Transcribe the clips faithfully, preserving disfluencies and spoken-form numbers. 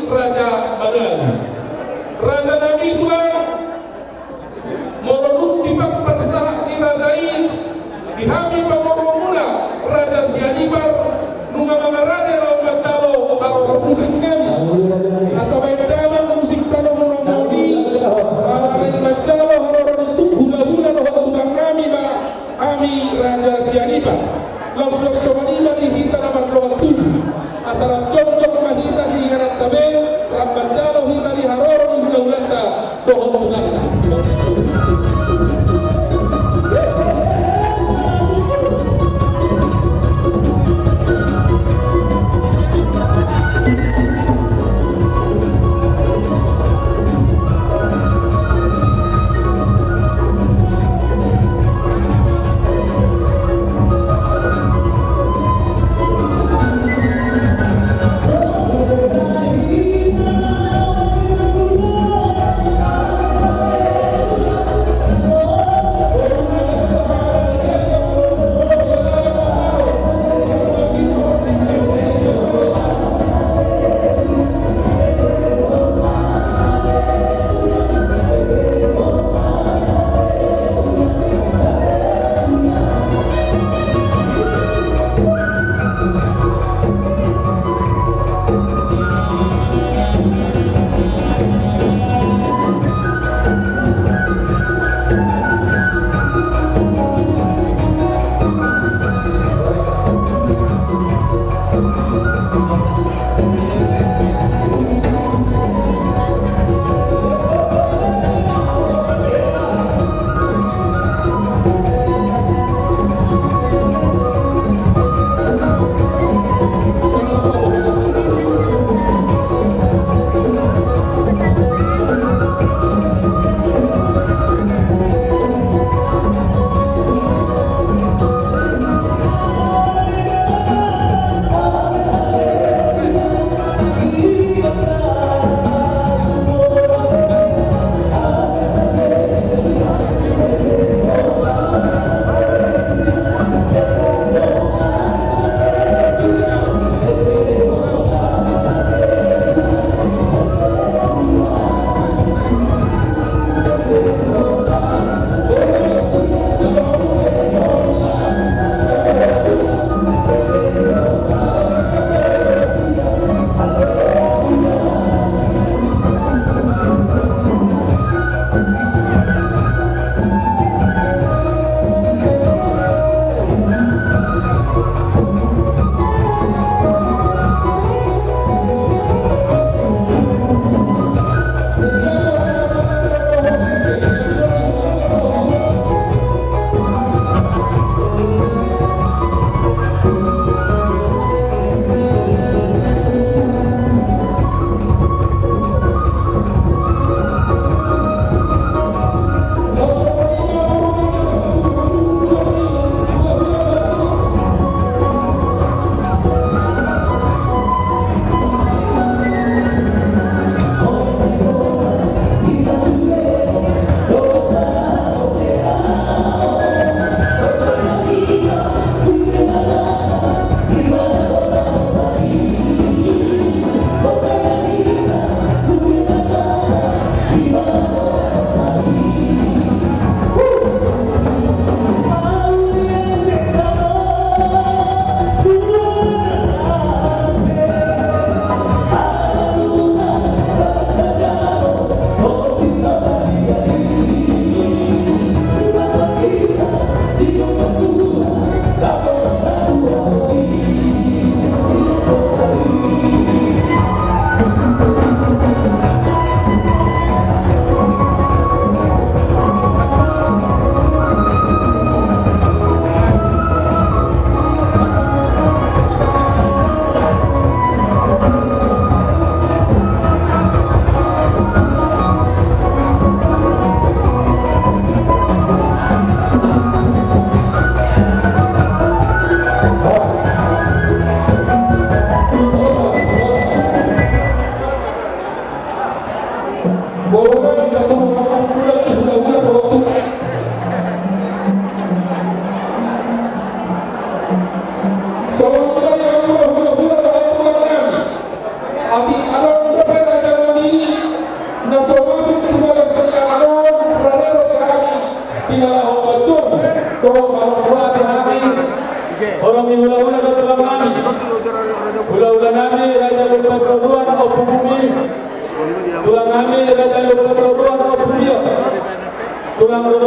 Raja Madalu. Raja nami, Tulang, molo dung tipak parsahat ni raja i, di hami pamoromuna Raja Sianipar, nunga mangarade laho manjalo haroro musik nami. Asa baen damang musik tano muna modi, mangarade manjalo haroro ni tu hulahula dohot tulang nami ma hami Raja Sianipar. Laos songon i ma di hita na mardongan tubu. Asa rap jongjong ma hita di ingananta be, rap manjalo hita di haroro ni hulahulanta dohot tulangta.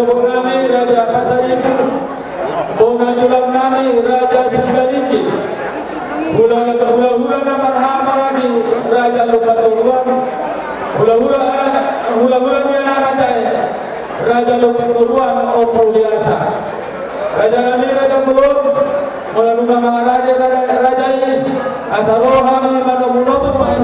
Nami Raja Pasaribu, bona tulang nami Raja Sigalingging, hula-hula na marhamaranggi Raja Lumban Toruan, hula-hula anak, hula-hula ni anak mata e Raja Lumban Toruan, Ompu Diasa. Raja nami Raja Mulon, molo nunga mangarade raja, raja i, asa ro hami manomu-nomu ma i.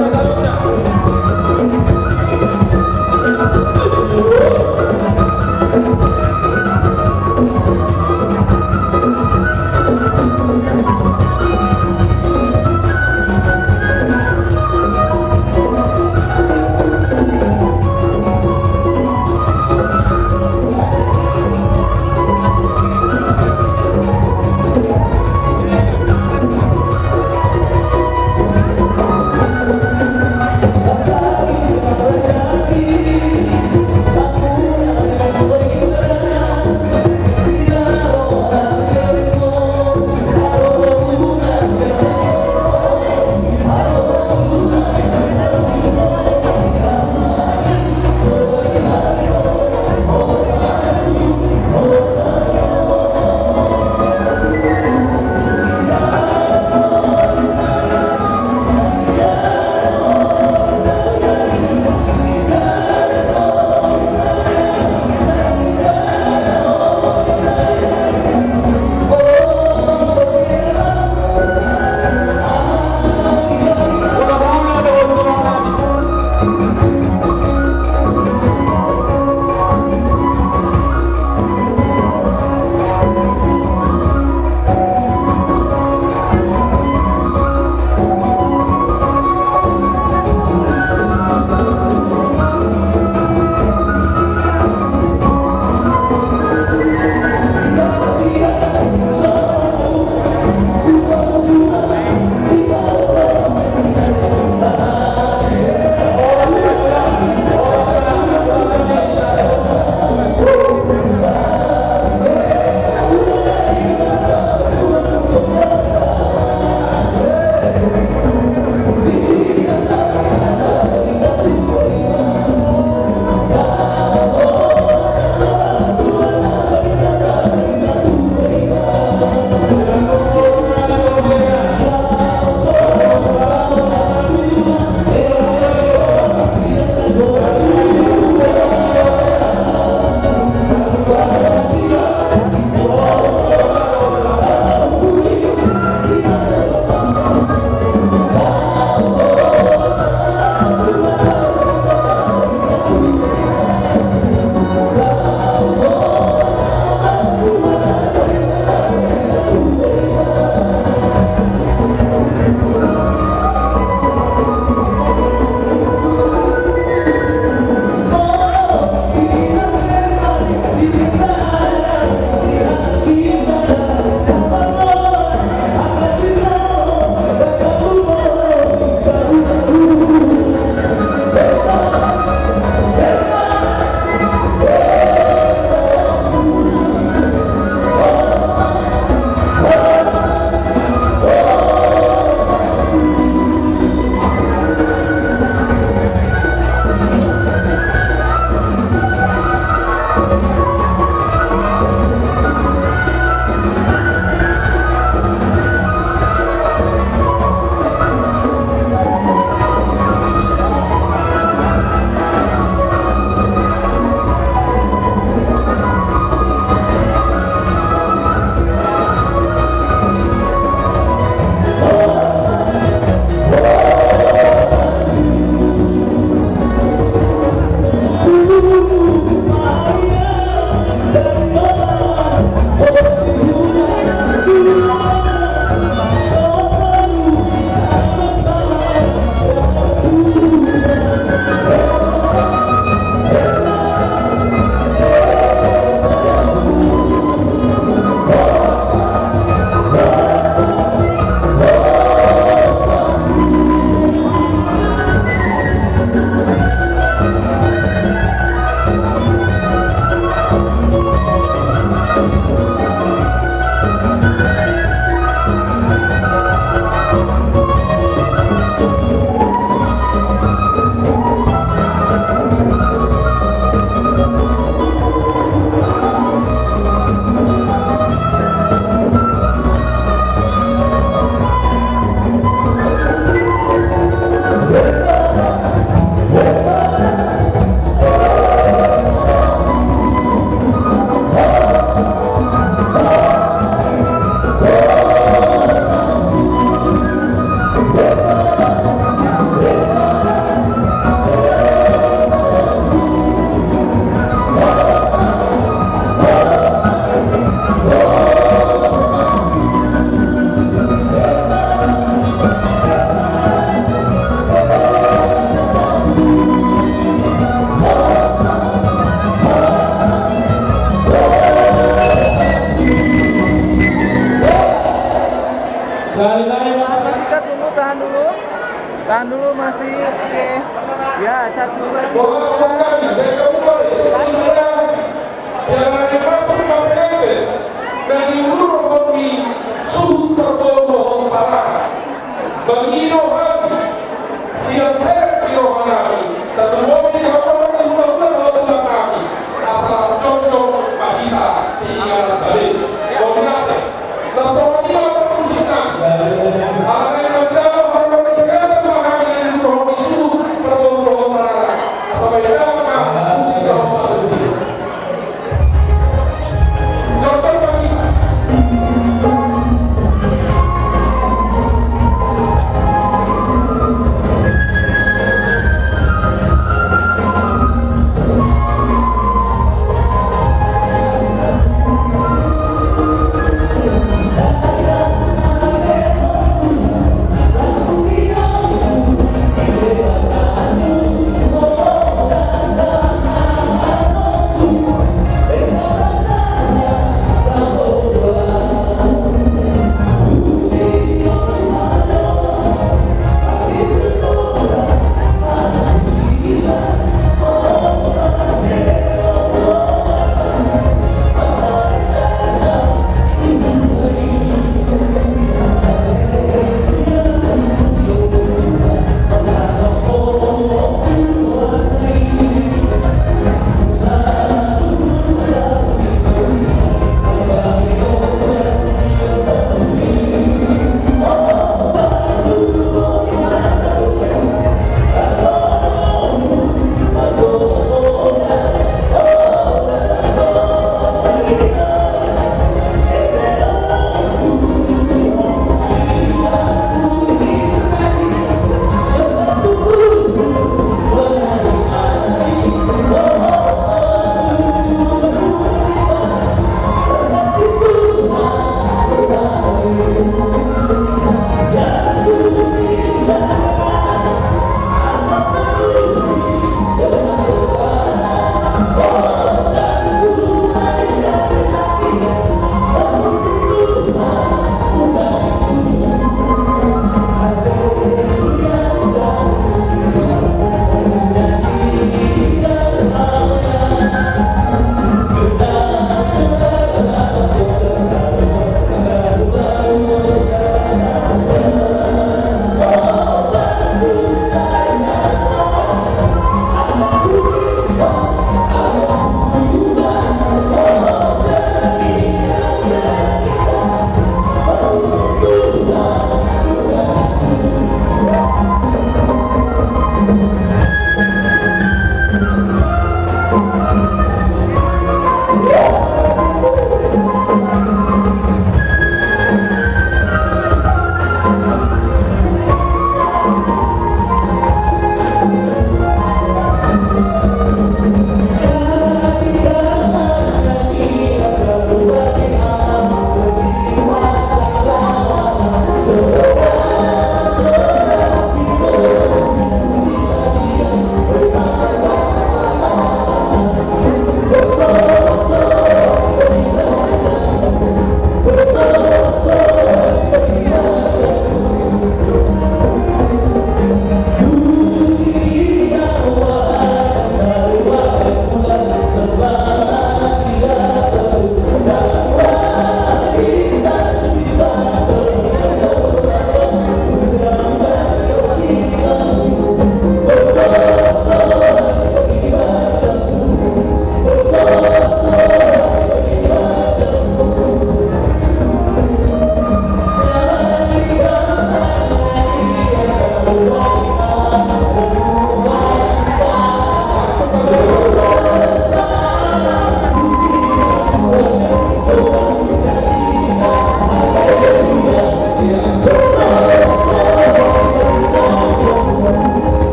Ya, satu, dua, tiga. Boha, boha, boha, boha, boha, boha. Jala na masuk ma pengantin na niuduthon ni suhut parboru dohot paranak. Mangido hami sian serep ni roha nami, tarlumobi di hamu di hulahula dohot tulang nami, asa lam jongjong ma hita di inganan tabe. Mauliate. Laos songon i ma parmusik nami. Ala naeng manjalo haroro ni pengantin ma hami na niuduthon ni suhut parboru dohot paranak. Asa bahen damang ma musik dohot parmusik.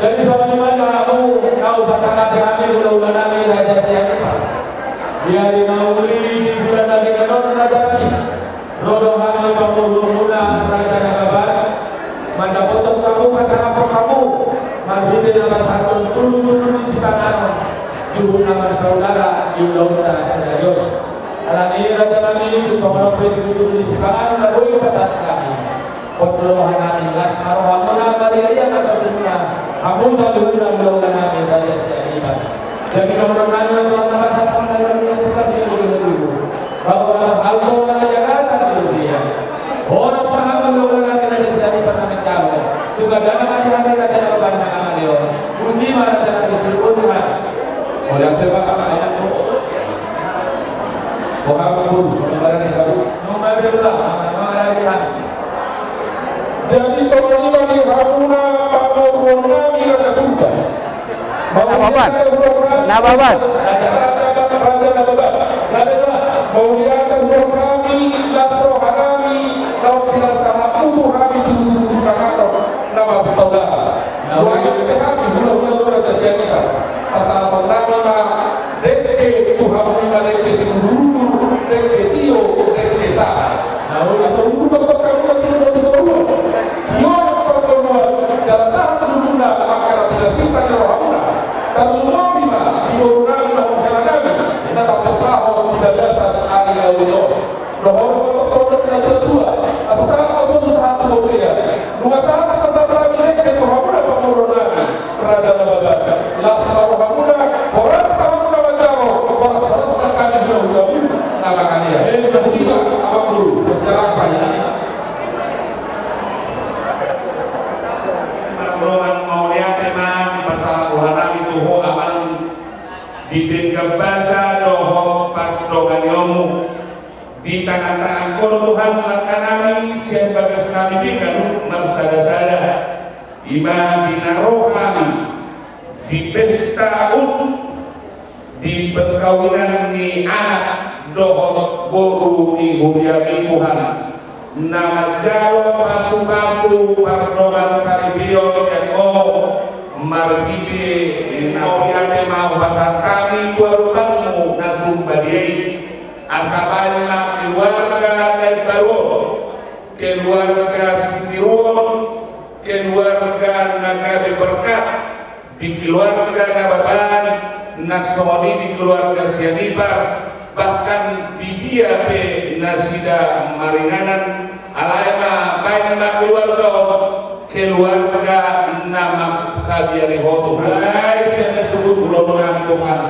Jadi songon i ma di hamu na hupasahat hami hulahula nami Raja Sianipar. Di ari na uli di bulan na denggan on, raja nami, ro do hami pangurunguna Raja Nababan mandapothon hamu, pasahathon hamu marhite na pasahathon tudutudu ni sipanganon tu na marsaudara di ulaonta sadari on. Alani i raja nami, tu songon on pe tudutudu ni sipanganon na boi hupasahat hami, pos do roha nami, las ma rohamuna, marria ma pasupasu hamu saluhutna hulahula nami Raja Sianipar. Jadi nomor nami, Tuhan na pasahat hami, nami na pasahat hami, bahwa hal tu na jaga nami dia. Horas ma hamu hulahula nami Raja Sianipar na manjalo. Tu gagana ma di hami Raja Nababan na mangaleon. Boti ma raja nami, siriboti ma. Oleh apa, Pak? Jadi songon i ma di hamuna pamoruon nami Raja Purba. Nababan. Nababan. Raja, Raja Nababan. Mauliate huroha nami, las roha nami, naung pinasahatmu tu hami tudutudu sipanganon na marsaudara. Dohot pe hami hulahula Raja Sianipar, pasahathon nami ma dengke tu hamu, ima dengke simudurudur, dengke tio, dengke sahat. Asa udur ma tu hamuna tudutudu, tio parngoluan, jala sahat ujungna, angka na pinarsisa ni rohamuna. Tarlumobi ma di boru nami dohot hela nami na tapestahon di bagasan ari na uli on. Dohot ma songon na tuatua, asa sahat ma songon sahat tu bontean. Nunga sahat ma sahat nami dengke tu hamuna pamoruon nami Raja Nababan. Las ma rohamuna, horas ma hamuna manjalo, horas-horas nangkin di hulahulamu na mangalean. Boti ma, Amang Boru, silakan. Mauliate, mauliate ma dipasahat roha nami tu ho, Amang, di denggan basa dohot pardonganionmu. Di tangan-tangan ho do Tuhan langka nami, sian bagas nami be ganup marsadasada. Ima di na ro hami di pesta on, di perkawinan ni anak dohot boru ni huriami, Tuhan, na manjalo pasupasu pardongan saripeon sian ho, marhite na mauliate ma hupasahat hami tu adopanmu na sumbadia i. Asa baen ma keluarga na imbaru on, keluarga sitiruon, keluarga na gabe berkat di keluarga Nababan, na songon i di keluarga Sianipar, bahkan di dia pe nasida maringanan, alai ma baen ma keluarga on keluarga na manghabiari ho, Tuhan. Mulai sian na suhut ulaon nami, Tuhan,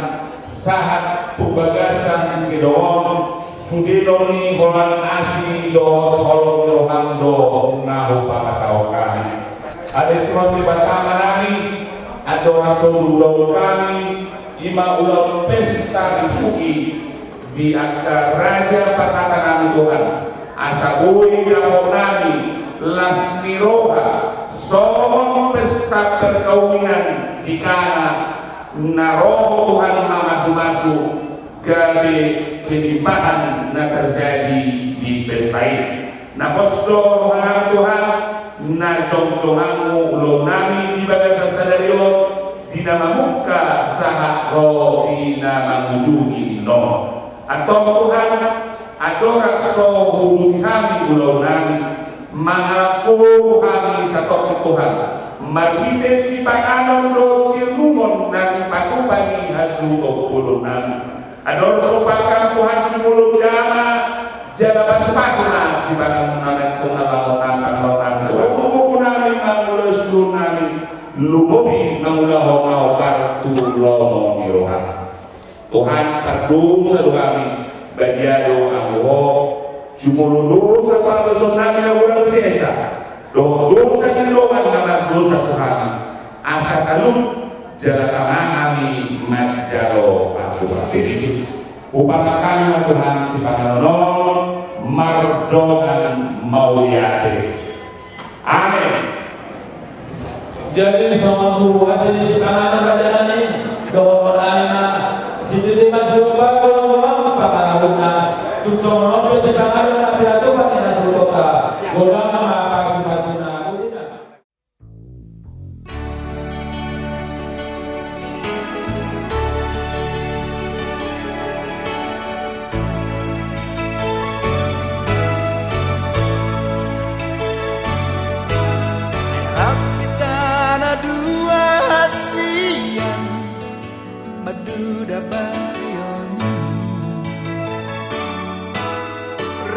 sahat tu bagasan gedong on, sude do ni holan asi dohot holong ni roham do na hupasahat hami. Ate Tuhan Debata Amanami, andorang so ulaon nami, ima ulaon pesta ni suhi di angka raja parhata nami, Tuhan, asa boi dapot nami las ni roha songon pesta perkawinan di Kana, na ro Tuhan mamasumasu gabe kelimpahan na terjadi di pesta i. Na pos do roha nami, Tuhan, na jongjong hamu ulaon nami di bagasan sadari on, di na mamungka sahat ro di na mangujungi nongon. Antong, Tuhan, andorang so huuduti hami ulaon nami, mangalangkuhon hami satongkin, Tuhan, marhite sipanganon dohot sirenungan na dipatupa ni hasuhuton ngolu nami. Andorang so pangkam, Tuhan, jumolo jama jala pasupasu ma sipanganon nami, Tuhan, laho nami, laho nami, Tuhan, lumobi nami mangulahon, lumobi mangulahon na hombar tu lomo ni roham. Tuhan, pardosa do hami, badia do hamu ho, jumolo dosa pardosaon nami na godang sesa, dohot dosa ni dongan na mardosa tu hami, asa talup jala tama hami manjalo pasupasu. Hupasahat hami ma, Tuhan, sipanganon on mardongan mauliate. Amen. Jadi songon huhuasi ni sipanganon raja nami, dohonon nami ma: Sititi ma siompa, golanggolang ma pangarahutna. Tung songon on pe sipanganon na pinatupa ni hasuhutonta, godang ma pasupasuna. Boti ma.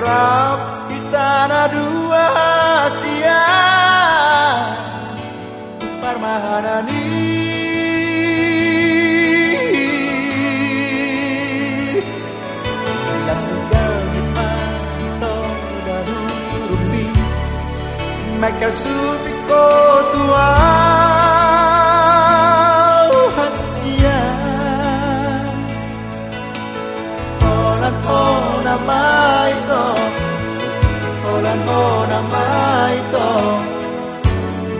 Rap hita na dua sian parmahanan i. Las ni gabe ma ito daru rupi, Michael Supik ho tu au hasian. Holan hona ma ito, holan hona ma ito,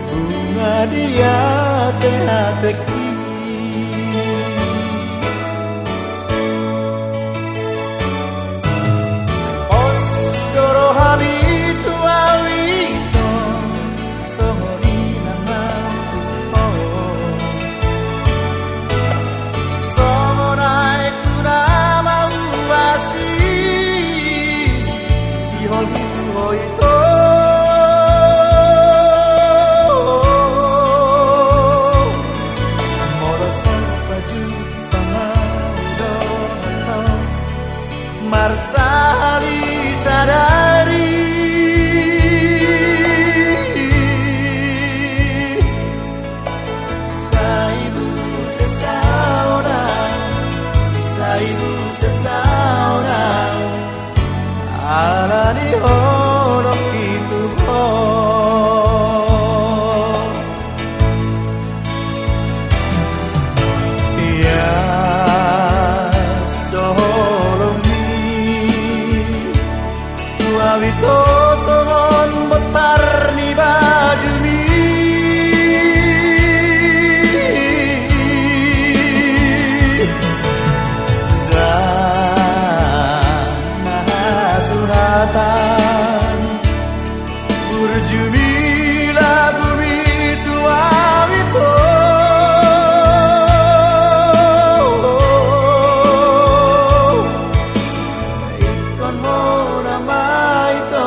bunga di ateateki. Pos do rohami tu au ito, songon i nang au tu ho. Songon aek tu na mauasi, sihol tu ho ito. Molo so pajumpang au dohot ho, marsahali sadari. Sai muse saonang, sai muse saonang, ala ni holongki tu ho. Ias do holongmi tu au ito songon bontar ni bajumi. Ndang na hasuhatan burjumi lagumi tu au ito. Ingkon hona ma ito,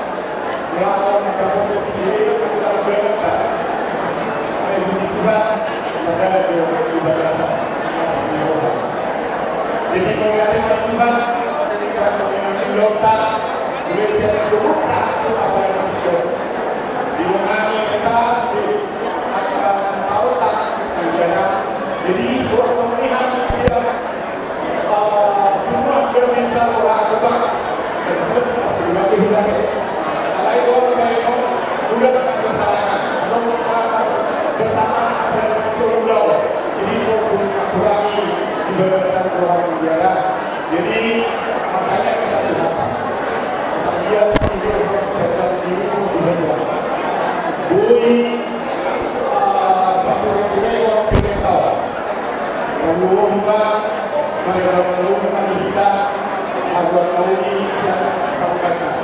Laon kapolres sendiri, kita udah dapat. Ayo, puji Tuhan, kita ada di bagasan. Jadi, kalau ada Tuhan, kita semua ini dosa, boleh saya sebut satu apa yang kita. Di mana kita sih, akan tahu tak, ya. Jadi, suara semua ini harus siap. Jadi, makanya kita tuh, asal dia tidak datang di rumah. Bui, ah, Pak Gubernur, pengen tahu. Lalu, Pak, mari, lalu, Pak, kita, Pak Gubernur, siapa, Pak Gubernur?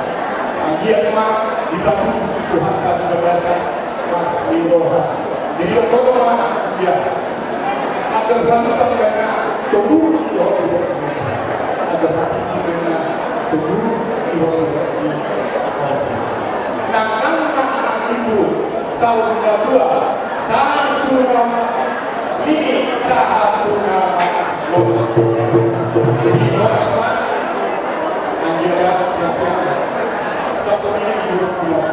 Nah, dia, Pak, dibantu Tuhan, Pak, di bagasan. Masih roha. Jadi, otomatis, ya. Ada berapa tangga tubuh, ada hati juga tubuh, nah, nang, nang, nang, ibu, saudara dua, satu nama, ini satu nama. Jadi, orang semua, anjir, ya, siap-siap. Satu ini, ibu, dua.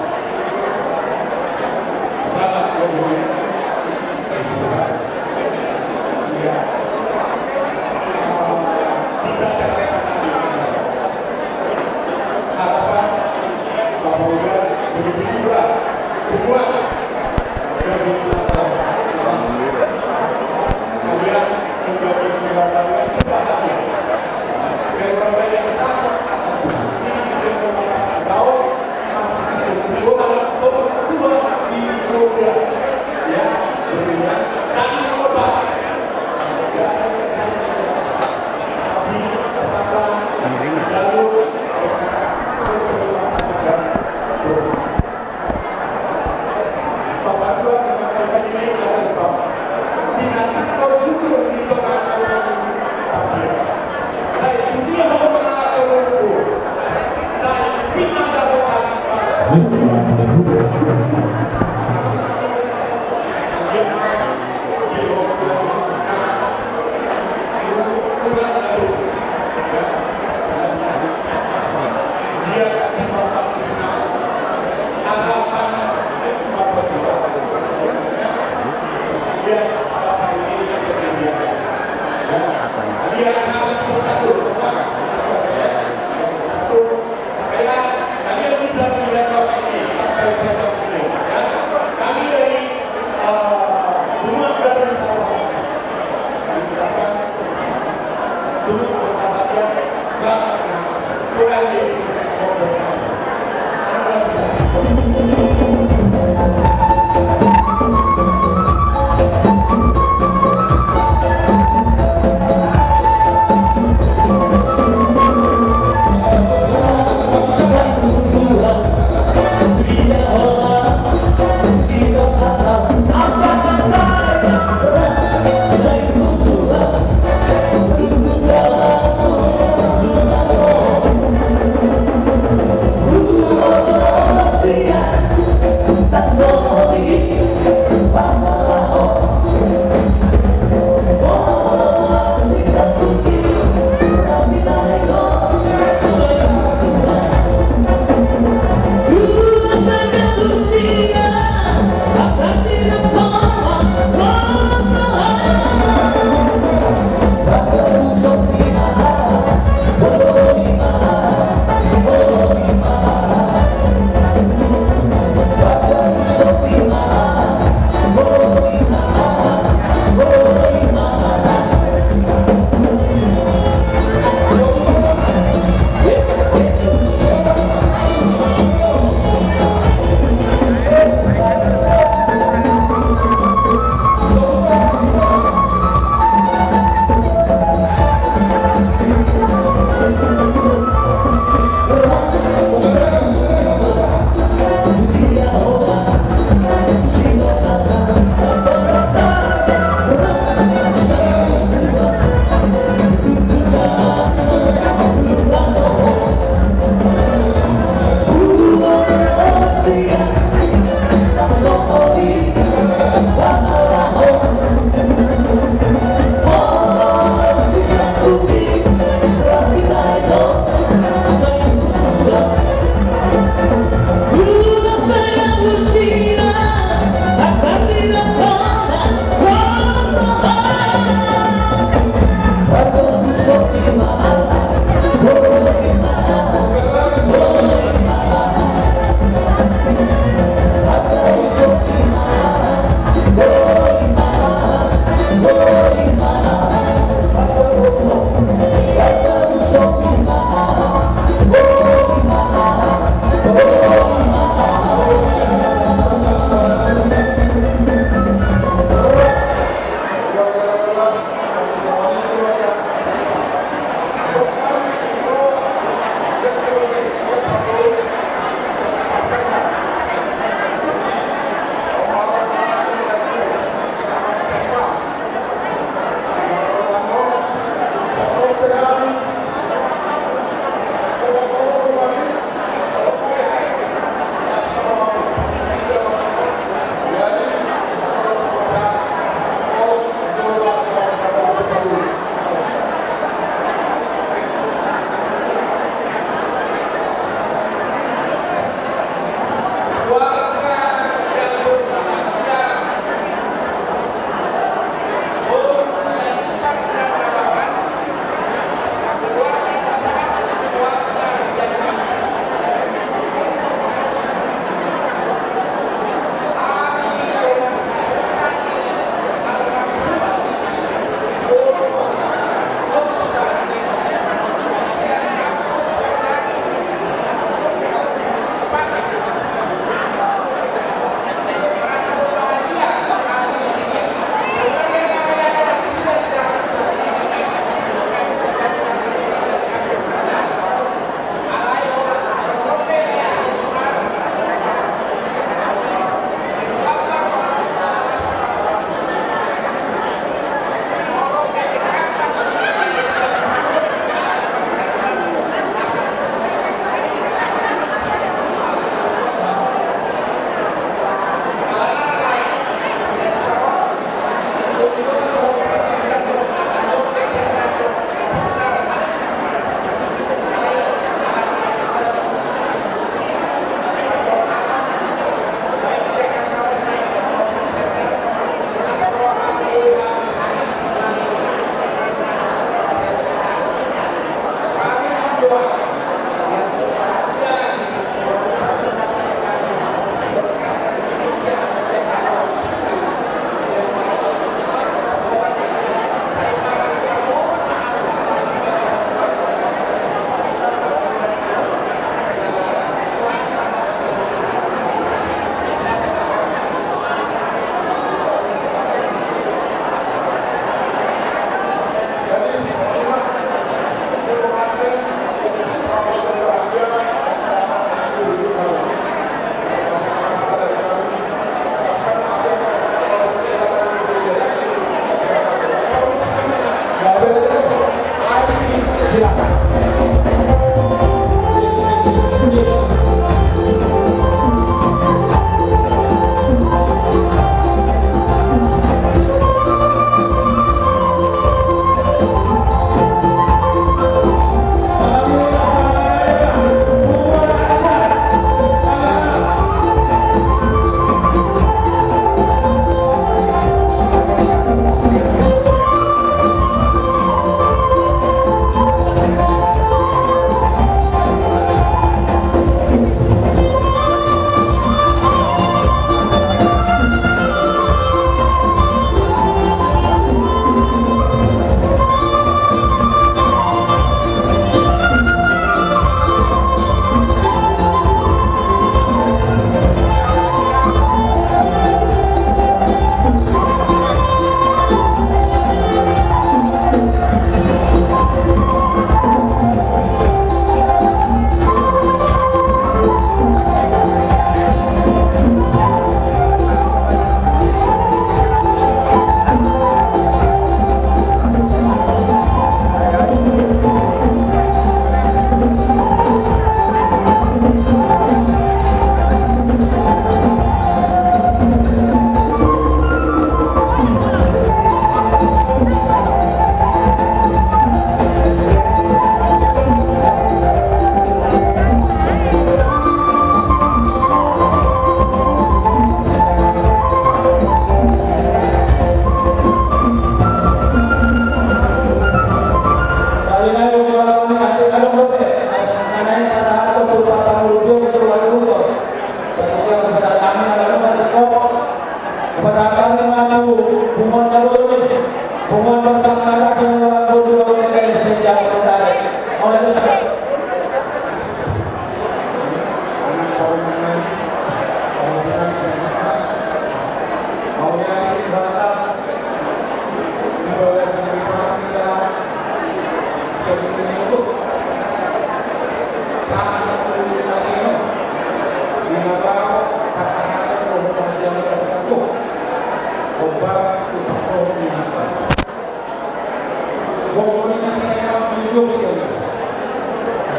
Siap, siap.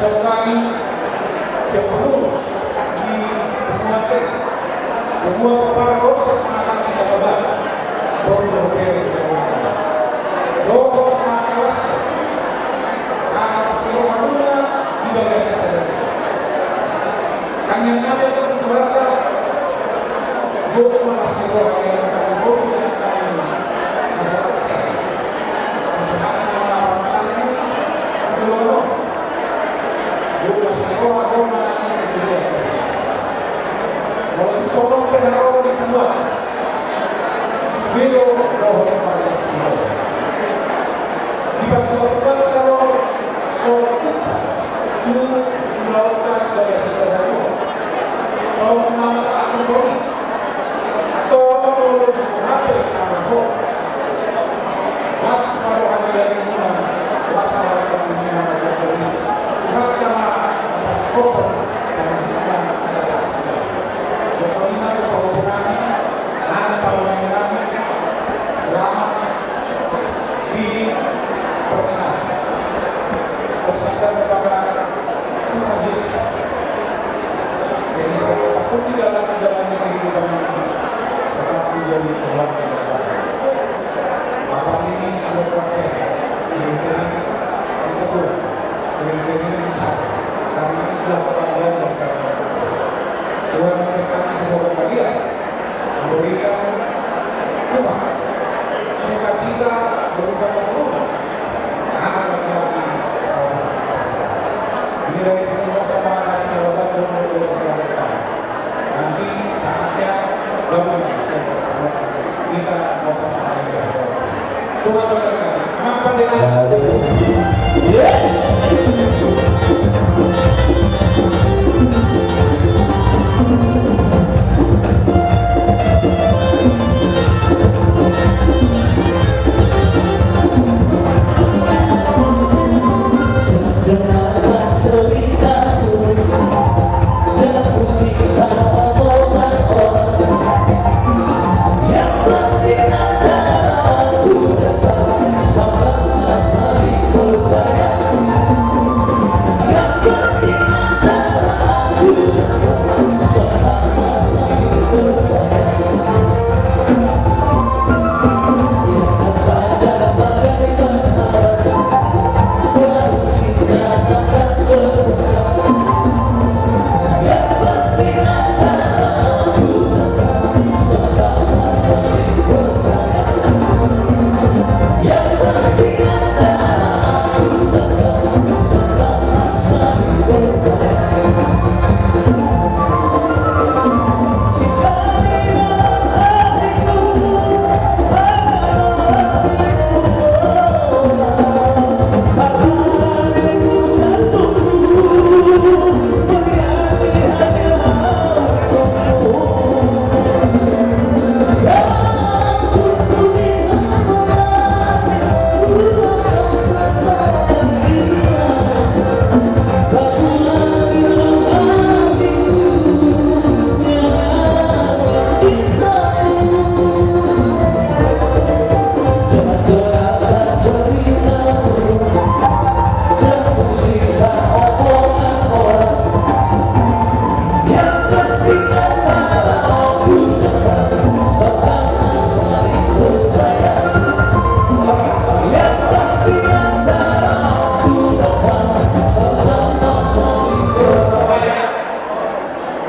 Siap kami, siap pengurus di Pengurus T. Pengurus Kepala Polsek Mangatasi Jawa Barat. Pengurus T. Dohot makalas, makalas di roha muna di bagasan sadari. Tangiang nami tu Tuhanta, dohot makalas di roha muna di bagasan sadari. Las ma roha ni dagingmuna, las ma roha ni dagingmuna. Tuhanta ma na pasikophon saluhutna na las. Songon i ma tu pahompu nami, anak parumaen nami, selamat di pernikahan. Bersandar kepada Tuhan Yesus. Jadi, apapun di dalam menjalani kehidupan ini, tetap menjadi keluarga yang baik. Bapak ini sudah kuat sehat, yang sehat itu kuat, yang sehat ini bisa. Karena itulah kebanggaan dan kebanggaan. Tuhan memberkati semua bapak dia. Memberikan rumah, sukacita berupa keturunan. Anak laki-laki, eh, ini dari penumpang sama kasih jawaban dan nanti saatnya bangun kita mau sama. Tuhan berkati. Makan dengan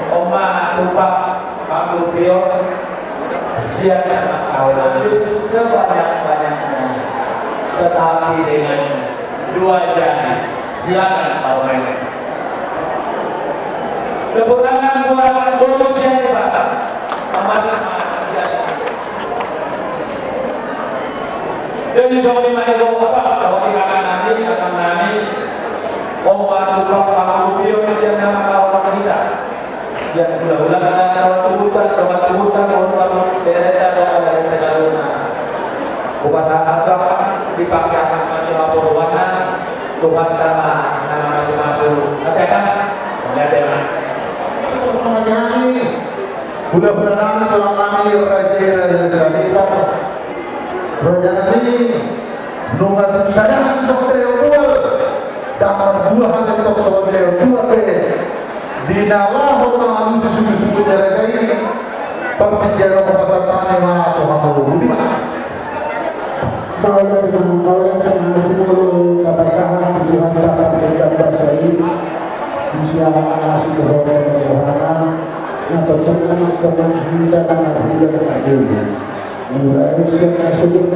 Oma tupak pangurbion sian anak anak sebanyak-banyaknya, tetapi dengan dua jari. Silakan, Pak Romanto. Tepuk tangan buat bonus ya, Pak. Masuk, Pak. Jadi, songon i ma, Ibu, Bapak, Bapak, Ibu, kakak nami, kakak nami, Oma tupak pangurbion sian anak anak hita. Sian hulahulana, dongan tubuan, dongan tubuan, dongan tubuan, bereta, dongan bereta, dongan. Hupasahat ma, Pak, dipake anak anak, Tuhanta ma na mamasumasu. Ate, Pak. Ate, Pak. Hulahula nami, tulang nami, raja, raja, raja, raja nami, nunga tung sadari songon i, Ibu. Tanggal dua hari tok soal dia dua pe di na laho mangalusi suku-suku ni raja i. Partingkian pasahat ni ma tu hamu boti ma. Mauliate ma, mauliate ma, molo tapasahat tu Tuhanta pardenggan basa i. Di siala asi dohot rohana na tongtong na mangkoman hita na marhula na marhula. Mulai sian na sudut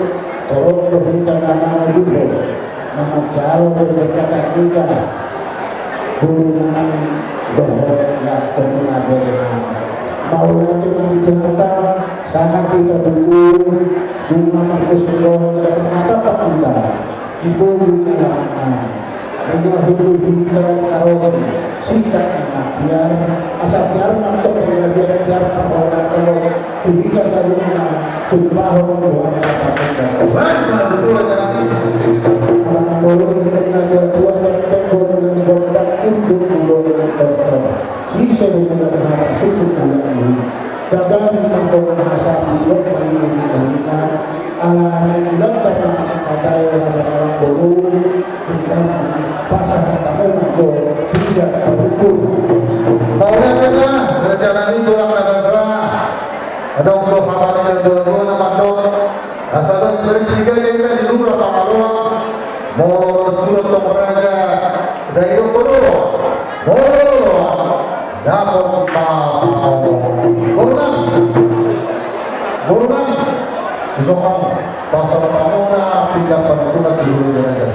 torop do hita na mangaluhon na manjalo do berkata hita. Guru nami dohot ya tentu na bere nami. Mauliate ma di Tuhanta sahat hita buku bunga markus dohot ya pernah dapat hita. Di bumi na laman nami. Dengan hulu hita karosi singkat na biar asa biar mantok pengadilan biar pengadilan kalau Kuhika saluhutna tumpahon Tuhan. Baik, nah, betul, ya. Abang Boru, kita tua dan tembok dan gondang untuk ulun dan tembok. Sisa dengan harap susu bulan ini. Dagang di tembok hasa di blok main ini. Ala yang bilang kata kata yang ada orang Boru. Pasahat hamu ma jo piga parukur. Mauliate ma, raja nami, tulang na basa. Adong do hata ni dua-dua na mandok. Asa bas bari sigaga hita di lura Pangaloan. Molo surat tong raja. Dai do kodo. Molo dapot ma. Boru nami. Boru nami. Susok hamu. Pasahat hamu ma piga parukur di lura raja.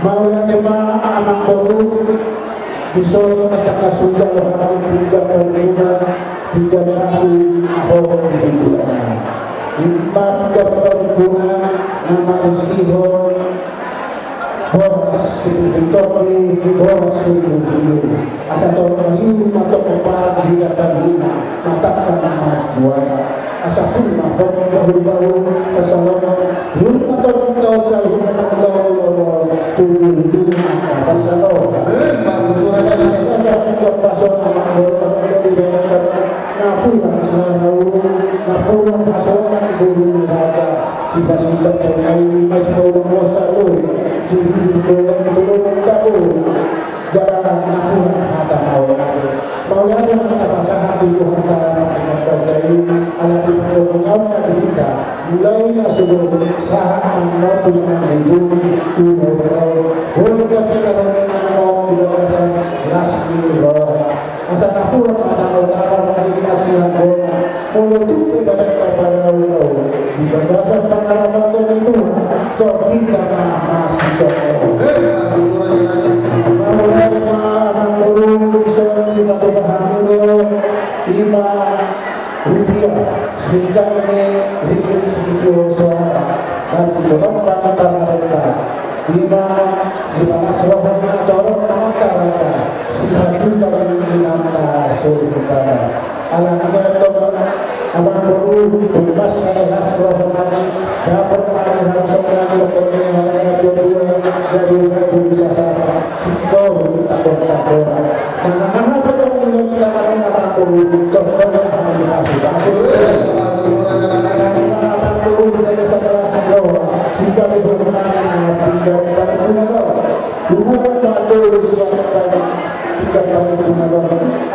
Mauliate ma amang boru, dison na tangkas hujalo hami piga parguna, piga pasu, aho di bulan. Ima piga parguna na marisihon boras sititi topi, boras sititi. Asa tong mariu ma tong parak di datar lima, matangkang ma juara. Asa pun ma tong bahul-bahul, asa lomang, lima tong tau saluhut tong tau lomang, tujuh lima, asa lomang. Eh, Pak Ketua. Asa tong pason anak bola, tong di datar, napuran sarau, napuran pasokan guru raja, sipa-sipa tong ai, masih bau bosa lo, di bibir bola, di bola, di bola. Jala napuran hata mauliate. Mauliate ma tapasahat tu Tuhanta na pardenggan basa i, ala di pardonganon na di hita. Mulai na suruh sahat mangatur na mangujungi, umur rau, boleh jadi kalau memang mau di bagasan las ni roha. Asa napuran ma tano-tano na di kasih roha. Molo tung pe badan na padaun au, di bagasan pangarahon ni Tuhan, tong hita ma masisongon. Mauliate ma amang boru, dison di patupa hamu do, ima rupiah, singkat ni ringgit sitio soara, nanti dohot pangatamarenta, ima di palas rohana torop na mangkarata, sipatupa ni inanta soripada. Ala ni i do amang boru, tumbas sai las roha nami, dapot ma di haruson nami, dapot ma di haruson nami, dua-dua, jadi udah bisa sama, sitor, takut-takut. Mana aha pe tong di dalam tangan amang boru, tong tong hami kasih kasih. Amang boru, dari sebelah situ, tiga ribu lima, tiga ribu lima, dua ribu lima, tiga ribu lima,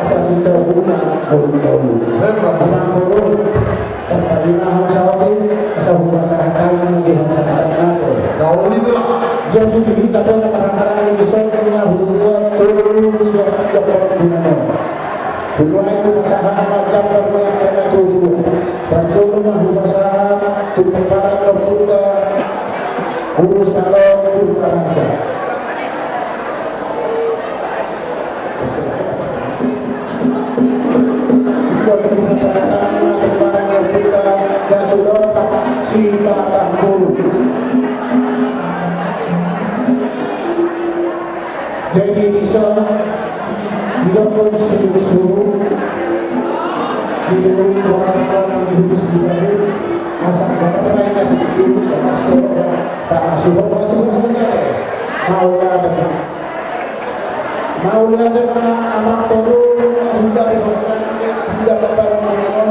asal kita guna, boru-boru. Amang boru, Tarima hami saotik, asa hupasahat hami ma di hamu sahat nate. Jadi di hita pe na marhaharangan di son na hubuat tolu siap-siap panggunaan. Hubuat hupasahat ma jambar ni angka na tubu. Partolu ma hupasahat tu pangkalan na buka. Urus salon tu pangkalan. Jadi di son, di dokter suruh-suruh, di dokter orang-orang di suruh, asal dokter lain kasih suruh, tak masuk dokter, tak masuk dokter. Mau lah, Mauliate ma amang boru, hula di holan, hula di holan.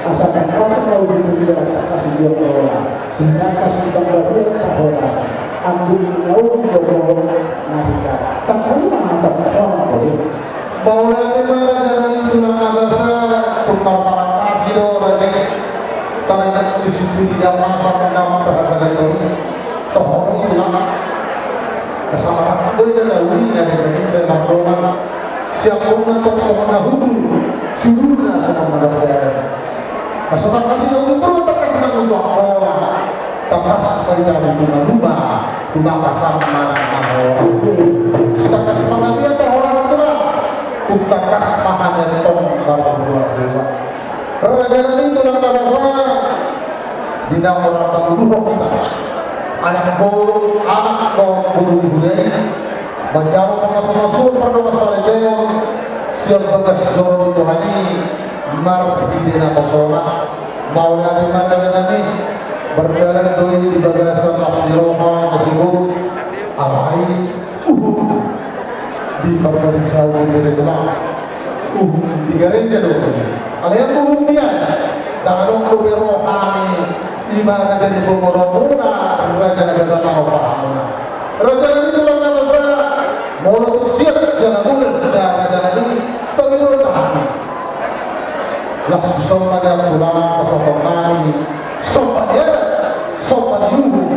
Asa tangkas na uli tu pidana tangkas di jolo. Sehingga kasih bangga dia sahoras. Anggun ni naung jolo na tinggal. Tangkas ma tangkas ma. Mauliate ma raja nami tulang na basa, tumpak marangkasi do raja i. Tarajak tu sisi di damasa, damasa terasa dan Siap, siap, tong songon na hundul, siuluna songon na mardalan. Asa tangkas i na hundul, tangkas i na hundul, tangkas ma i na hundul, na luma, luma kasar ma na mahola. Sitangkas ma na dia tahola na tulang, tung tangkas ma hami tong marbuat-buat. Raja nami, tulang na basa, di na hurang paduduhon hita. Anak boru, anak boru ni huda i, manjalo pamasumasuon pardongansaripeon sian bagas joro ni Tuhan i, marhite naposona. Mauliate ma, raja nami, mardalan do i di bagasan las ni roha na siboru. Alai, uhum di pargareja do i, raja nami. Uhum di gareja do i. Alai uhum dia, ndang adong dope roha ni, i ma na jadi pangoromuna, raja na gabe na pahamuna. Raja nami, tulang na basa, molo tung siap jala mulas, raja nami, pangidoan hami. Las somba ni tulang, pasahaton nami somba ni adat, somba ni uhum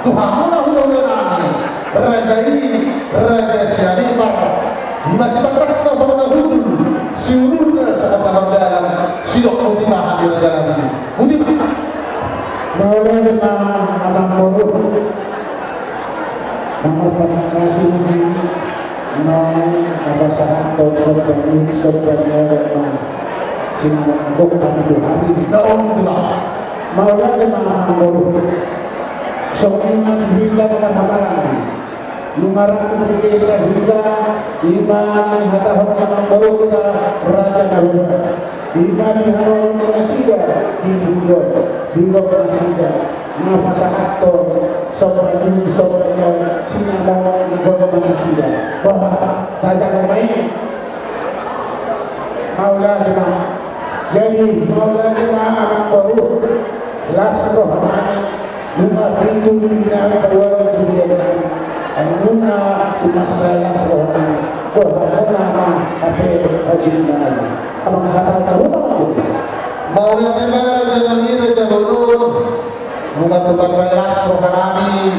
tu hamuna hulahula nami, raja i, Raja Sianipar. I ma sitangkasna songon na hundul, siuluna songon na mardalan, sidok mauliate ma hami, raja nami. Mauliate ma. Mauliate ma, amang boru. Na marpatangkasi ma, na pasahathon somba ni, somba ni adat ma sinamot na gok hami tu hami. Na on, tulang. Mauliate ma, amang boru. Songon i ma di hita na marhahamaranggi. Nunga rangkap di desa hita, i ma na nihatahon amang boru hita, raja na loba. I ma di harajaon nasida, di hudon, di hudon nasida. Na pasahathon somba ni, somba ni adat, sinamot na gok ma nasida. Bah, raja na loba i. Mauliate ma. Jadi, mauliate ma, amang boru. Las roha nami. Nunga pitu di na paduahon julian nami. Ai nunga tumasa las roha nami, dohononna ma hape hajut nami. Amang, hata taruna ma. Mauliate ma, raja nami, raja bolon. Nunga tumasa las roha nami,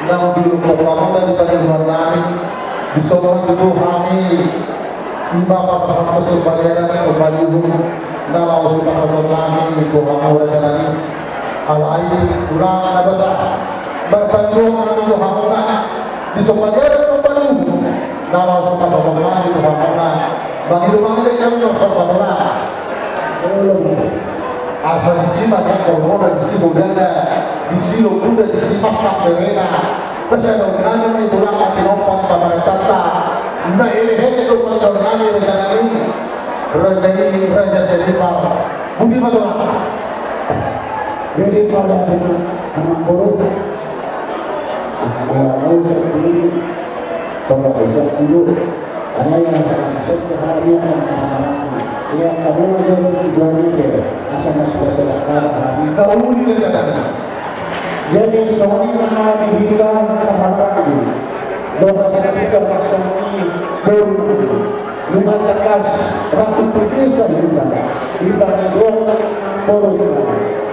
naung dilungkop hamuna di pangidoan nami. Dison ma tutu hami, i ma pasahathon somba ni adat, somba ni uhum, na laho sipasahaton nami tu hamu, raja nami. Alai, tulang na basa, marpangidoan hami tu hamuna, di somba ni adat, somba ni uhum, na laho sipasahaton nami tu hamuna. Mangido, mangido hami, na somba ni adat. Asa disi ma nian horbo, disi bodana, disi lombuda, disi pastak serena. Pasahaton nami ma i, tulang, na tinompa ni pamarentanta. I ma elehe do pangidoan nami, raja nami. Raja i, Raja Sianipar. Boti ma, tulang. Jadi, pala dengan amang boru. Amang boru, amang boru. Ia, kamu aja di dunia ke, asal masuk ke dalam hati. Tahu di dalam. Jadi, songon i ma di hita na marhahamaranggi. Dongan sahuta ma songon i, boru. Nunga tangkas rangkup di desa hita. Hita na dua boru.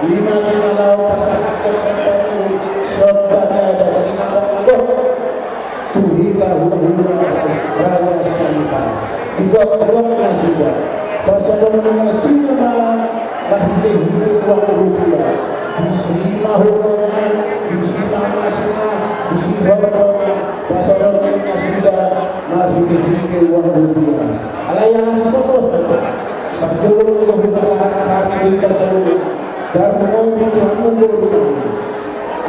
I ma di na laho pasahathon somba ni, somba ni adat, sinamot na gok. Tu hita hulahula Raja Sianipar. Di gok-gok nasida. Pasahaton nasida ma marhite-hite uang rupiah. Disi ma horbo, disi ma amasna, disi horbo. Pasahaton nasida marhite-hite uang rupiah. Alai ala ni sopo. Parjolo do hupasahat hami di hita talu. Tarlumobi tu hamu boru.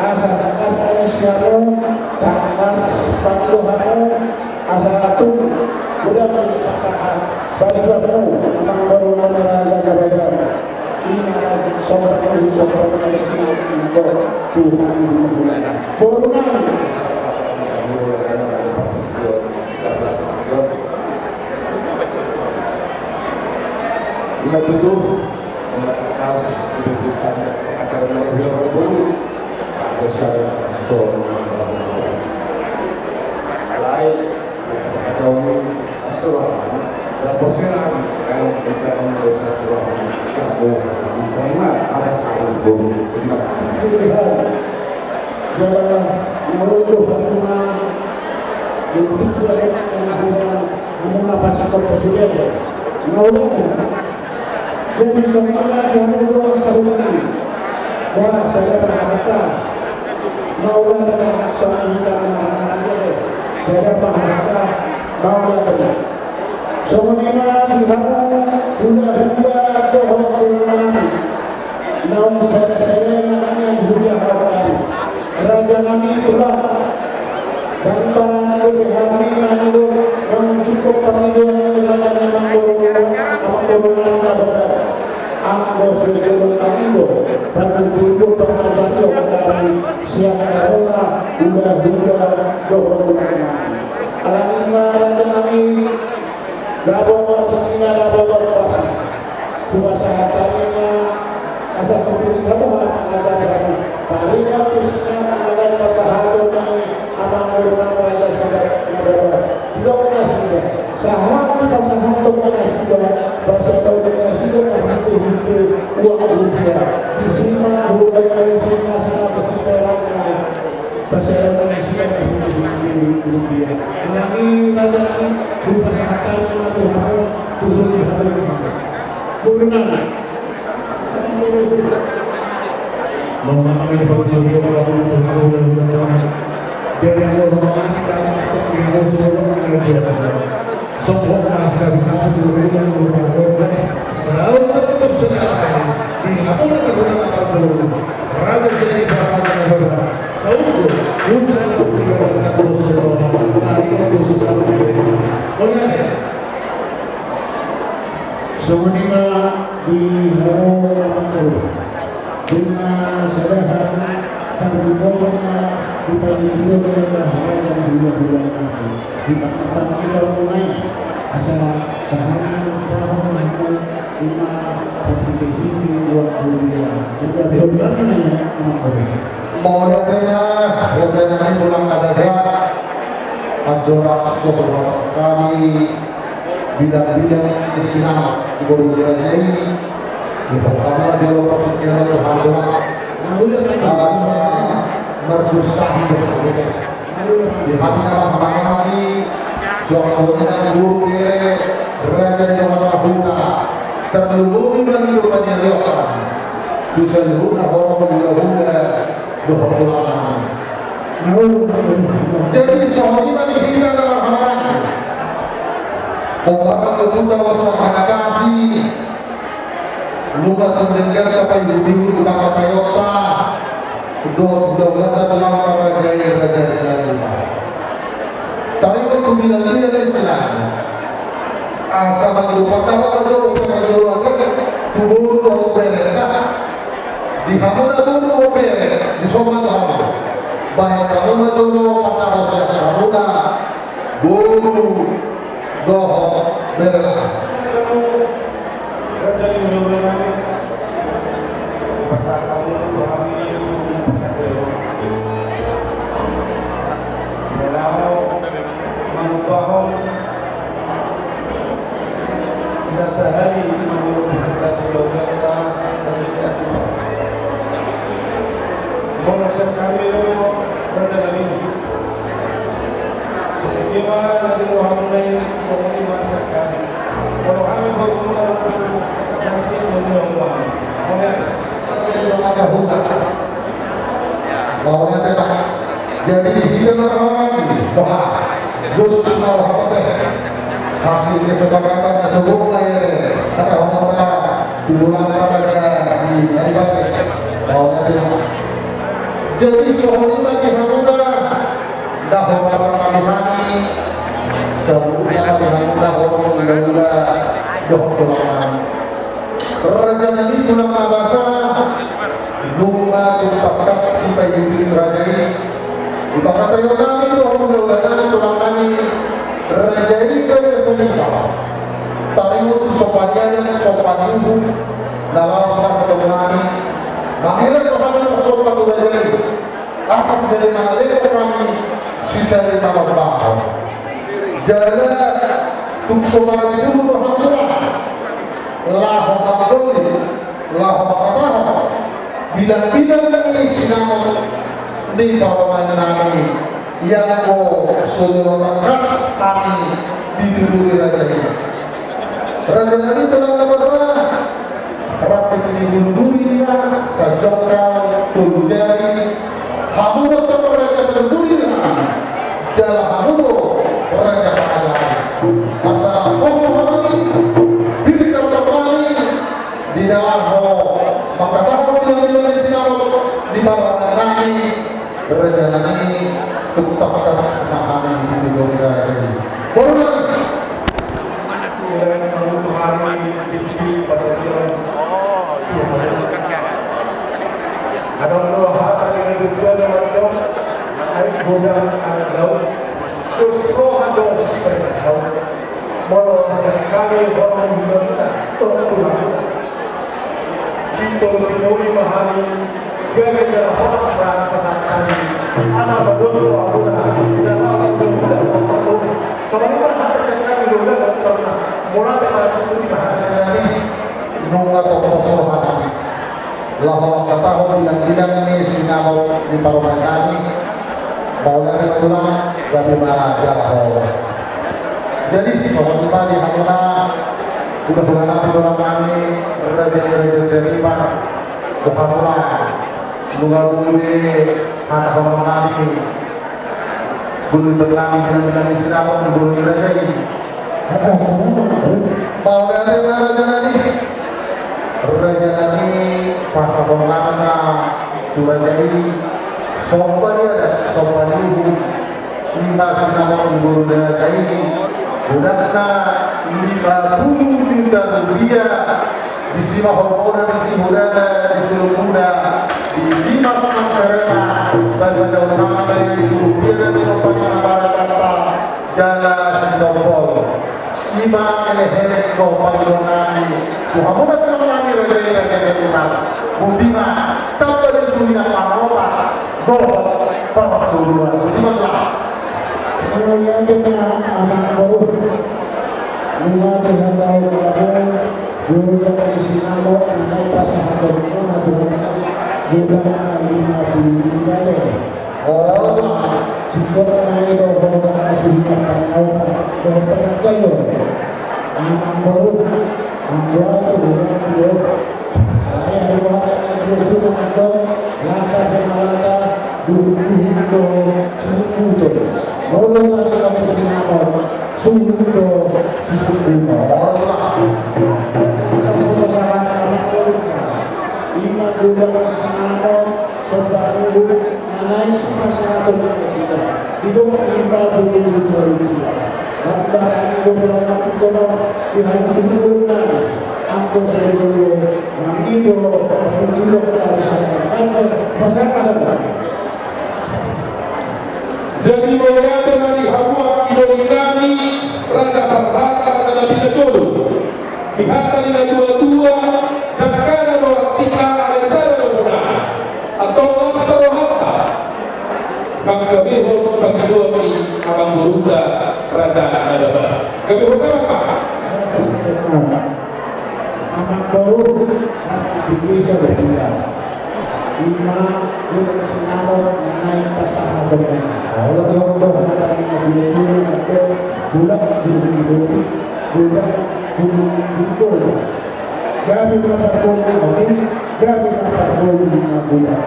Asa tangkas hamu sian on, tangkas pangido hamu, asa tung godang pasahat. Balik hamu, amang boru nami, raja na badia. I ma raja somba ni, somba ni adat, sinamot na gok tu hami hulahula. Boru nami. Ima tutu. Atas kebutuhan acara yang lebih baru. Ada syarat. Lain. Ada orang. Astura. Ada persenan. Kalau kita mendosa suami. Kamu. Misalnya. Ada kamu. Terima kasih. Jalan. Menurut Tuhan. Menurut Tuhan. Jadi songon i ma di hamu dongan sahuta nami. Bah, sada ma hata. Mauliate ma hata songon i ma hata. Sada ma hata. Mauliate. Songon i ma di hamu hulahula dohot tulang nami. Naung sada-sada na hami hujaha hami. Raja nami tulang. Ndang barani dope hami mangido, mangido pangidoan ni raja nami, amangboru, amangboru nami na badia. Anggo so jolo mangido, patuduhon pangajaran nami sian hamuna hulahula dohot tulang nami. Alani i ma raja nami, Dabo ma tingki na dabo ma pasa. Hupasahat hami ma asa tutu di hamu ma na jadi hami. Taringot tu sisa na dai pasahaton ni amangboru nami Raja Sadat Madaba. Didok nasida, sahat pasahaton nasida, pasahaton nasida na hite-hite uang rupiah. Di si ma hubaen, di si ma sahat hite rangka. Pasahaton nasida ma hite-hite uang rupiah. Alani i raja nami, hupasahat hami ma tu hamu, tu hamu, tu hamu. Boru nami. Mama nami, boru nami, boru nami, boru nami. Jadi, anggo roha nami, nami, nami, nami, nami, nami, nami, nami, nami, nami, nami, Sohot ma sitabi-tabi tu rumah rumah. Salam tetap sejahtera di hamu na marhuna na marboru. Raja jadi bahana na baru. Salam tu untuk untuk pribadi satu semua. Tadi untuk sudah. Oke. Songon i ma di hamu na marboru. Ima sada hal, parbudaon ma, di parbudaon ma, hal yang dua-dua nami. Di pangapan kita mulai, asa sahana paham aku, ima, parhite-hite uang kuliah. Udah behok kami nanya, sama kau. Mauliate ma, mauliate ma, tulang na basa. Andorang so hami bilang-bilang di sinamot di boru raja i, di pertama di lo pertanyaan Tuhan doang. Alas mardusta hidup. Di hati nama hati suasana guru kere raja di mata huta terlulung dan lupa nyeliokan. Bisa lupa orang muda-muda dohot tulang. Jadi songon i ma di hita na marhahamaranggi. Ombar tu tuta wasa mangatasi. Nunga tu denggan tapa ibu-ibu tu kakak tayota. Dohot dohot tulang raja i raja i. Taringot tu bilang-bilang i sinamot. Asa mangido pataro ma jolo, pataro jolo ate, tu boru dohot bere, di hamu na boru dohot bere, di son ma tu hamu. Bahen hamu ma jolo pataro sian hamu na boru dohot bere. Raja ni boru nami. Pasahat hamu tu hami. Melaho. Manupahon. Ina sahali manurut kita keluarga kita. Molo sian hami do raja nami. Songon dia ma na di rohamuna i, songon dia ma sian hami. Molo hami boru muna, na sian muna. Mauliate. Mauliate ma. Jadi di hita na roha lagi, wah, dos na roha teh. Hasil kesepakatan na sogot na ya, kata orang kata, bulan kata di hari batik. Mauliate ma. Jadi songon i ma di hamuna, dahor pasangan hami, songon i ma di hamuna, dahor mula-mula, dohor dohor. Raja nami tulang na basa, nunga tumpak tangkas sipairing raja i. Di pangataion nami dohot hulahula nami tulang nami, raja i kaya seniba. Taringot tu sopan i, sopan tubuh, na laos pasahaton nami. Mangele Tuhan na sopan tu raja i. Asa sisada mangalehon hami, sisada mambahon. Jala tung so marhite dulu do hami laho mangkoli, laho mangkatahon bilang-bilang ni sinamot ni parumaen nami. Ianggo so jolo tangkas hami Dituturi raja i. Raja nami, tulang na basa, rap ni bulu duri ma, sajongkal, tolu jari, hamu do tong raja na duri nami, jala hamu do raja pangajaran. Asa poso hami, diri tong nami, di na laho mangkatahon bilang-bilang ni sinamot di parumaen nami. Raja nami, tung tangkas ma hami di tujuan raja i. Boru nami. Adong do hata ni na tujuan na mandok, ai godang anak laut, dos roha dos permasau. Molo hami horong di banta, tok tulang. Sintong pinoli ma hami, gabe jala horas ma pasahat hami. Asa bados do hamuna, di na laho mangula-ula. Sabar ma hata sian hami do, ula do pernah. Mauliate ma, sumudi ma hami. Nunga tong poso hami. Laho mangkatahon bilang-bilang ni sinamot di parumaen nami. Mauliate ma tulang, gabe ma jala horas. Jadi, songon i ma di hamuna, hula-hula nami, tulang nami, raja ni raja Sianipar, di hamuna, nunga boi hata horong nami, boi tong nami, bilang-bilang ni sinamot, boi raja i. Mauliate ma raja nami. Raja nami, pasahat ma tu raja i, somba ni adat, somba ni uhum. Ima sinamot ni boru raja i, godangna lima pulu juta rupiah. Disi ma horongmuna, disi hudana, disi lombuda, disi ma simanterena, basa daun nangka i, rupiah na tinompa ni na barat tanpa jala sinombol. Ima elek-elek dohot pangidoan nami tu hamuna tulang nami, raja i, raja i, raja i. Boti ma tamba di suhi na panopat dohot parpangoloan. Boti ma tulang. Mauliate ma amang boru. Nunga dihatahon hamu, godang ni sinamot na naeng pasahatonmuna tu hami, godangna lima pulu juta do. Olo, singkop nai do, godang na suhi na panopat dohot parpangoloan. Amang boru, amang boru, godang do. Alai adong hata na dua pulu na mandok, lata pe ma lata, duhut-duhut do sisungkuton. Molo tadi kamu sinamot, suhut do sisungkuton. Olo, tulang. Pasahat ma amang boru. Ima godang sinamot, somba ni uhum, na naeng sipasahaton nasida, didok lima pulu juta rupiah. Barang ni do, barang ni do, di hami sungkuton nami, anggo sai jolo mangido, mangido, pasahat ma. Jadi mauliate ma di hamu anggi doli nami, raja parhata, raja na pinajolo. Di hata ni na tua-tua, dangkanan do rantingna, alai sada do godangna. Antong las ma rohanta mangkatahon pangidoan ni amang borunta, raja na babat. Gabe hot ma. Amang boru, di desa Bedia. Ima godang sinamot na naeng pasahaton. Olo, olo, olo. Godang, godang, godang. Gabe ma parpangoloan, gabe ma parpangoloan na godang.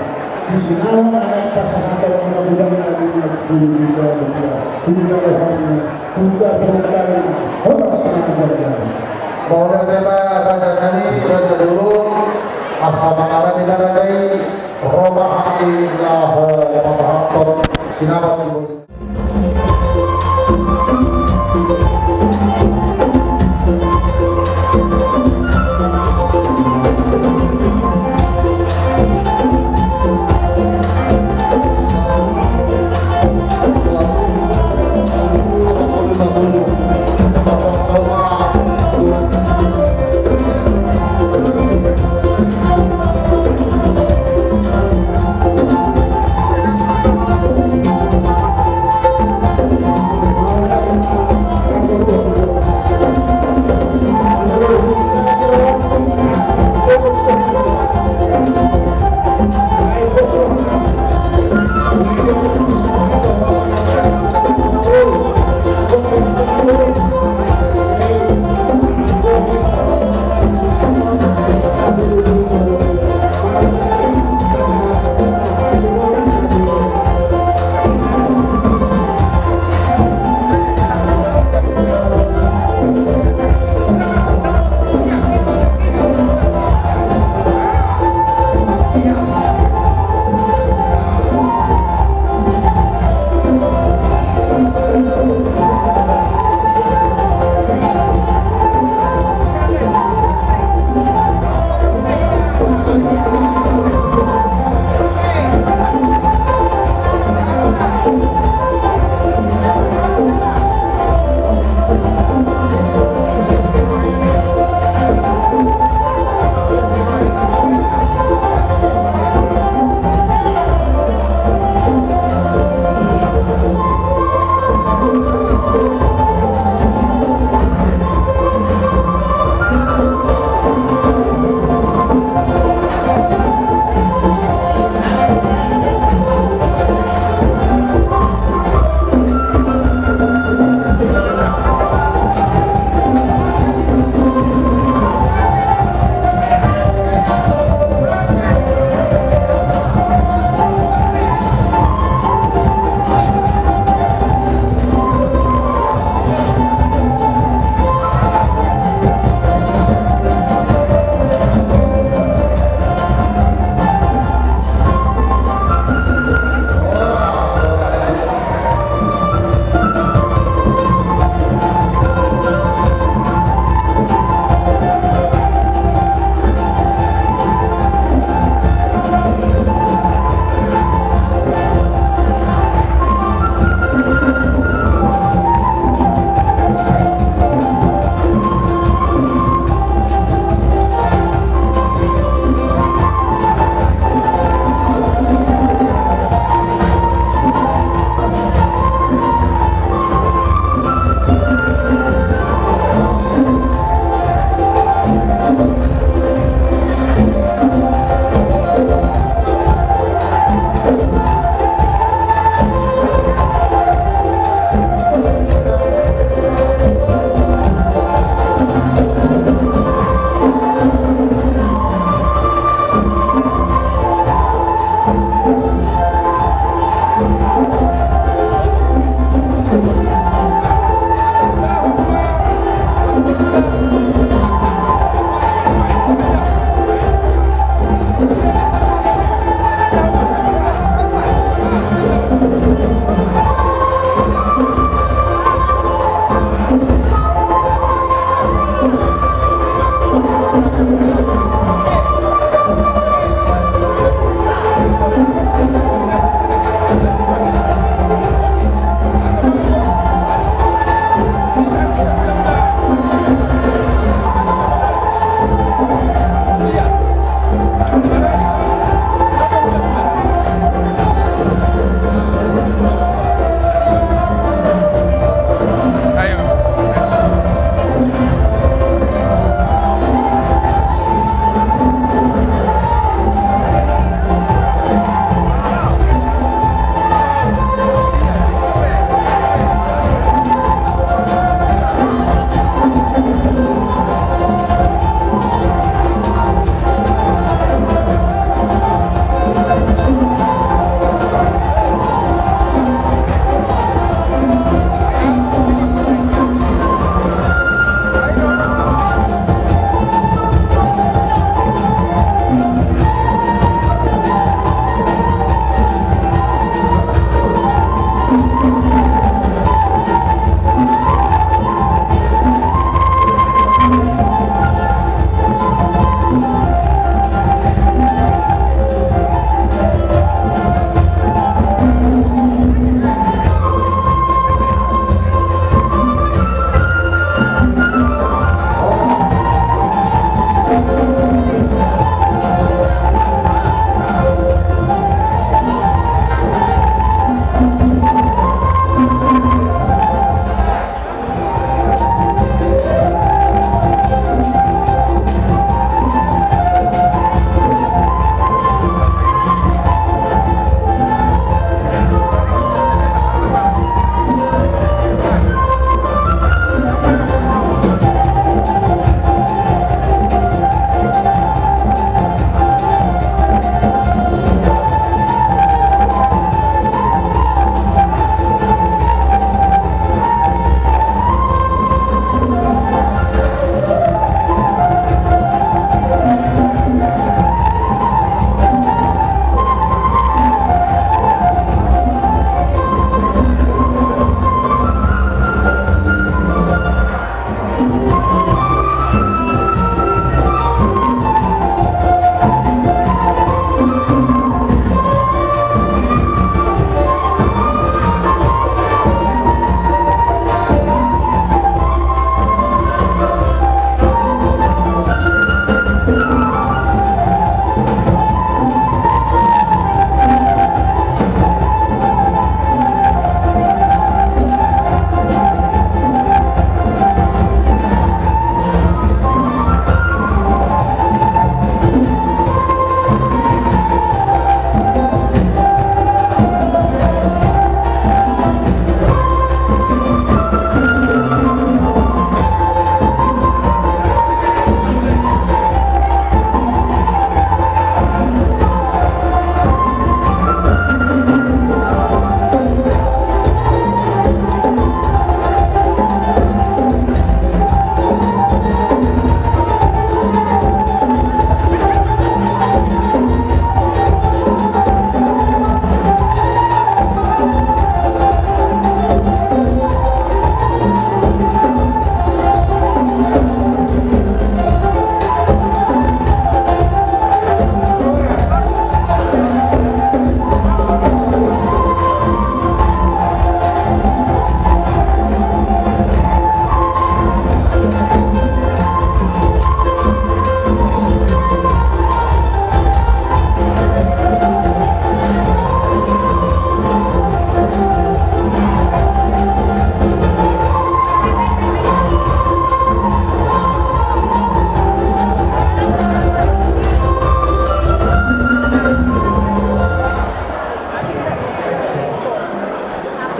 Di sinamot na naeng pasahaton na godang, gabe ma parpangoloan na godang. Godang rohana. Buka buka. Horas na gabe. Mauliate ma raja nami, raja boru, asa mangalami na raja i, ro ma hami laho pasahathon sinamot.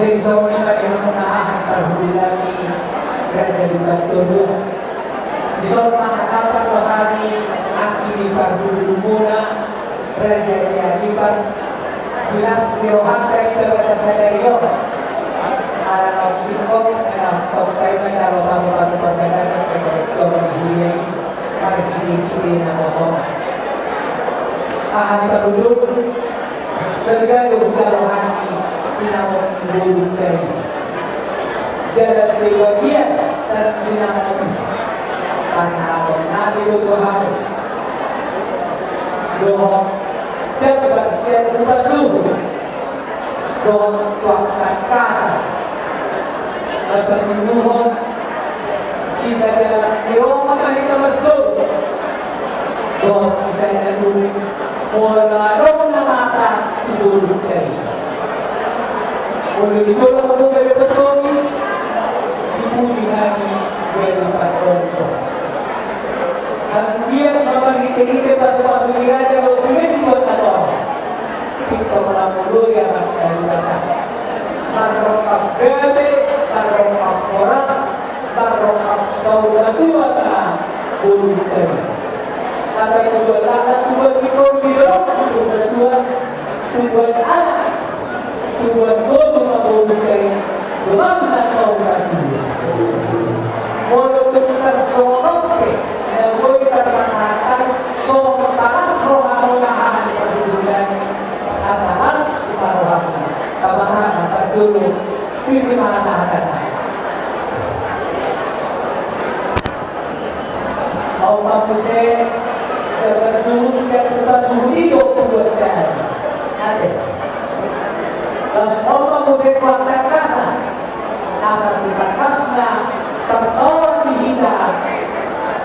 Jadi songon i ma di hamu na aha parhundulhami raja Dukantoru. Dison ma hatahonon hami anggi ni parhundulmuna raja Sianipar. Di las ni rohanta i di bagasan sadari on. Anak singkop, anak pokpai, mencalo kamu patu pagadakan, mencalo kamu hiai, marhite-hite na kosong. Aha parhundul, tergado hujalo hati, sinamot bulu dari. Jala sebagian, sinamot, pasahaton nami do tu hamu. Dohot, jambar sian upa suhut. Dohot tu angka kasa. Marpatunduhon sisa gelas ni roha ma hita marsogot. Dohot sisa na dulu. Molo adong na masa tu dolok i. Molo di dolok adong gabe partongi. Di bumi hami gabe partongi. Hanggiat ma marhite-hite pasu-pasu ni raja dohot tu lesi buat na torop. Pintor na molo ia martari bata. Marrongkap gabe, marrongkap horas, marrongkap saur matua na bolu tadi. Asa tubuan anak, tubuan sikola, tubuan tubuan anak. Tubuan boru ma boru i, boru na saur matua. Molo tung tarsongon on pe na boi tarpasahat, songon palas roha muna hahani parhundul nami, asa las tu paruham. Tapasahat ma parjolo tu si mahasahat. Au ma muse, jabar dulu, jabar pasuhut i do buat dan. Ate. Laos au ma muse buat tangkasan. Asa tu tangkasna, parsaoran ni hita,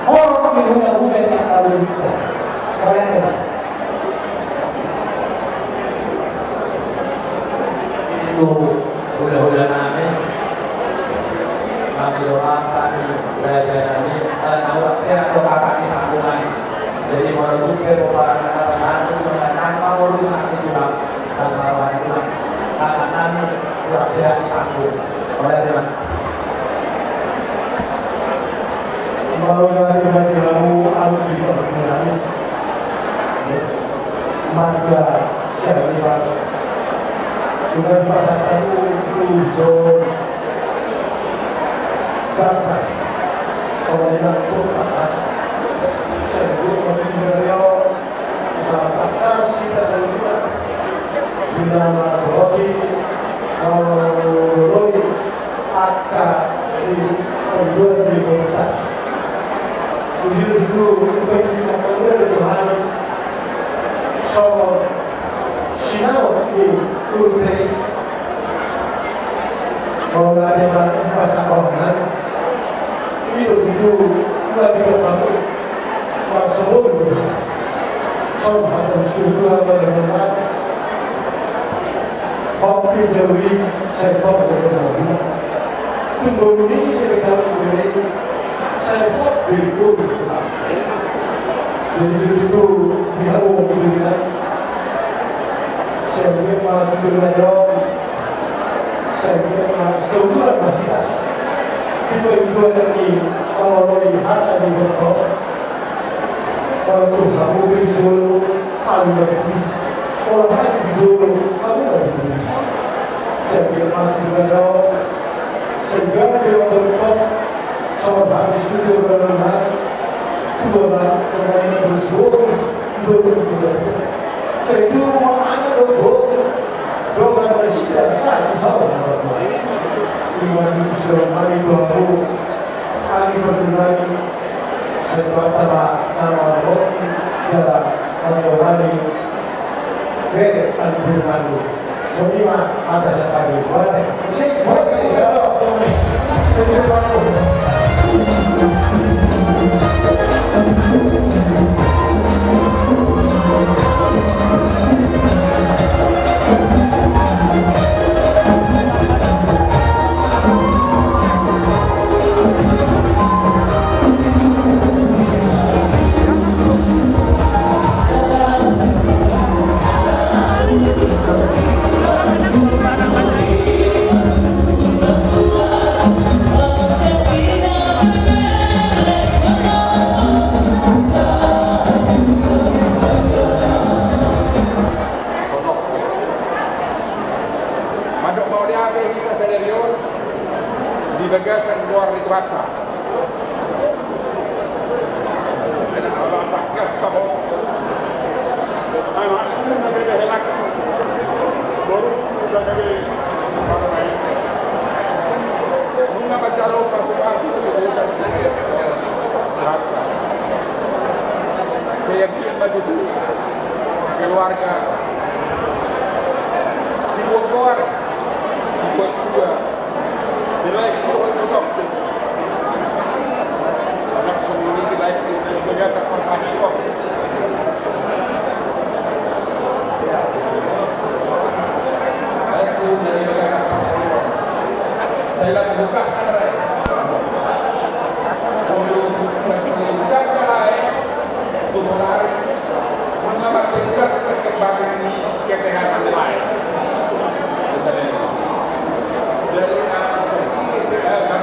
horong ni hula-hula ni angka boru i. Ora ate. Itu hula-hula nami, nami do hata ni raja nami, eh, na hurang sehat do hata ni panggung nami. Jadi molo tung pe pomparan na pasahat tu manang molo tu sakit juga, rasa rohani juga, hata nami hurang sehat di panggung. Oleh dia. Molo na di hamu alu di panggung nami. Marga Siagian. Bukan pasal tahu tujuh. Karena soalnya pun panas. Saya pun masih beliau salah panas kita semua. Bila roti, kalau roti, angka di pembuat di kota. Tujuh itu, itu yang kita perlu dari Tuhan. So, sinau di Tuhan. Molo na dia pasakohon, i do tutu, na dia pasakohon. Maksud, so, harus tutu apa yang benar. Kopi jawi, saya kopi jawi. Tunggu dulu ini saya tahu ini. Saya kopi pun. Jadi tutu, dia mau kopi. Saya punya mati dengan dong. Sai ma, saudara ma hita. Dipaingotan ni, molo i hata ni Tuhan. Molo tu hamu di jolo, hamu ma di. Molo hami di jolo, hamu ma di. Sai ma tu na dao. Sai ma di otor ko. Songon hami sude berdoa. Dua ma, pemain terus gol. Dua puluh dua. Sai tu ma anak dua gol. Dongan nasida satu sama. Iman sudah mari dua puluh. Kami berdua. Saya kata nama roti. Jalan. Mari. Bere, anu, bere, anu. Songon i ma, atas sekali. Berarti, musik, musik, halo. Yang dia maju tu keluarga si Bogor, si Bogor, nilai dua puluh. Anak sendiri nilai, nilai biasa pertanyaan. Dari, ah,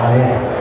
Amin.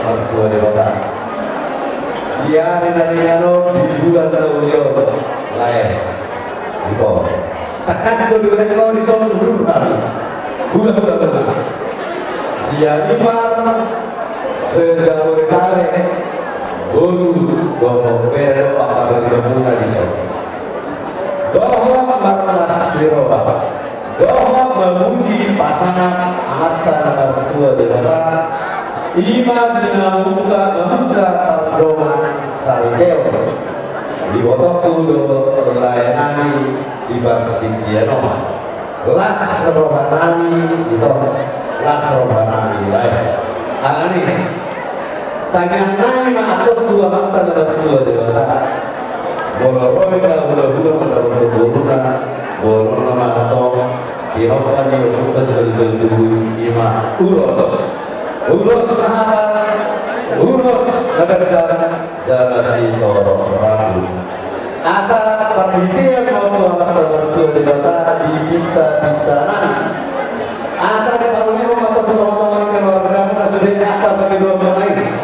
Martua Debata. Di ari na ringan on, di bulan na uli on, lae. Ito. Tangkas do dibereng ho dison, hulahula. Hulahula. Sian Ipar, se-Jabodetabek, boru, dohot bere do pangkabari muna dison. Dohot marlas ni roha. Dohot mamuji pasangan Amanta na martua Debata, i ma di na mamungka, mamungka pardongansaripeon. Diboto tu do lae nami di partingkian on. Las roha nami, ito, las roha nami, lae. Alani, tangiang nami ma antong tu Amanta na martua Debata. Molo ro hita hulahula mandapothon boruna, boruna ma antong, tinompa ni ompunta sitolu-tolu tubu, i ma ulos. Ulos na hata, ulos na ganjang, jala sitorop rambu. Asa parhitean ma on tu Amanta na martua Debata di pinta-pinta nami. Asa diparungkilhon ma antong tu tonga-tonga ni keluargamu na sude angka pangidoan muna i.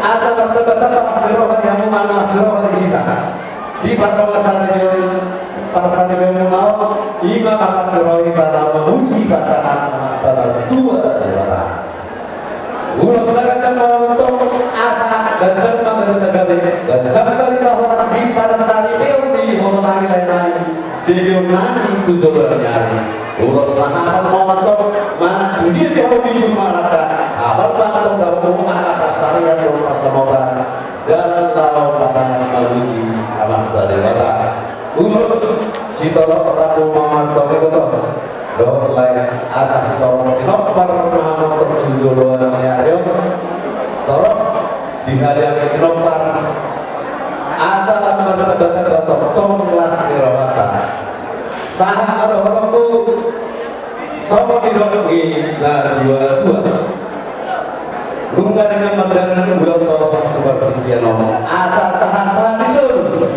Asa martamba-tamba las ni roha di hamu manang las ni roha di hita. Di pardongansaripeon, parsaripeon muna on, i ma las ni roha hita na mamuji pasangan Amanta na martua Debata. Ulos na ganjang ma on antong, asa ganjang ma barita gabe, ganjang barita horas di parsaripeon ni iboto nami, lae nami, begeon nami tu joloan ni ari. Ulos na hapal ma on antong, manang tu dia pe ho mijur marangka, hapal ma antong dohot angka parsarian dohot pansamotan, dalan laho pasahat mamuji Amanta Debata. Ulos sitorop rambu ma on antong, iboto dohot lae, asa sitorop tinompar ma on antong tu joloan ni ari on. Torop dihadiahon tinompar, asa lam martamba-tamba tongtong las ni rohanta. Sahat ma dohononku, songon nidok ni na tua-tua. Nunga ninna mardalan ulaonta on tu partingkian on, asa sahat-sahat ni solu,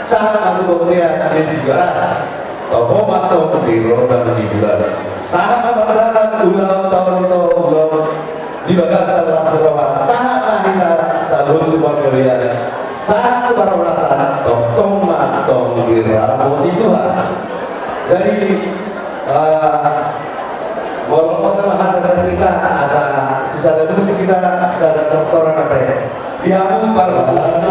sahat ma tu bontean ni Tigaras, toho ma antong di rondang ni bulan. Sahat ma mardalan ulaonta on tu ulaon di bagasan las ni roha, sahat ma hita saluhut tu panggabean, sahat tu parhorasan, tongtong ma antong diramoti Tuhan. Jadi, eh, molo on ma hata sian hita, asa sisada musik hita, sisada tortoran hape. Di hamu parhorasan.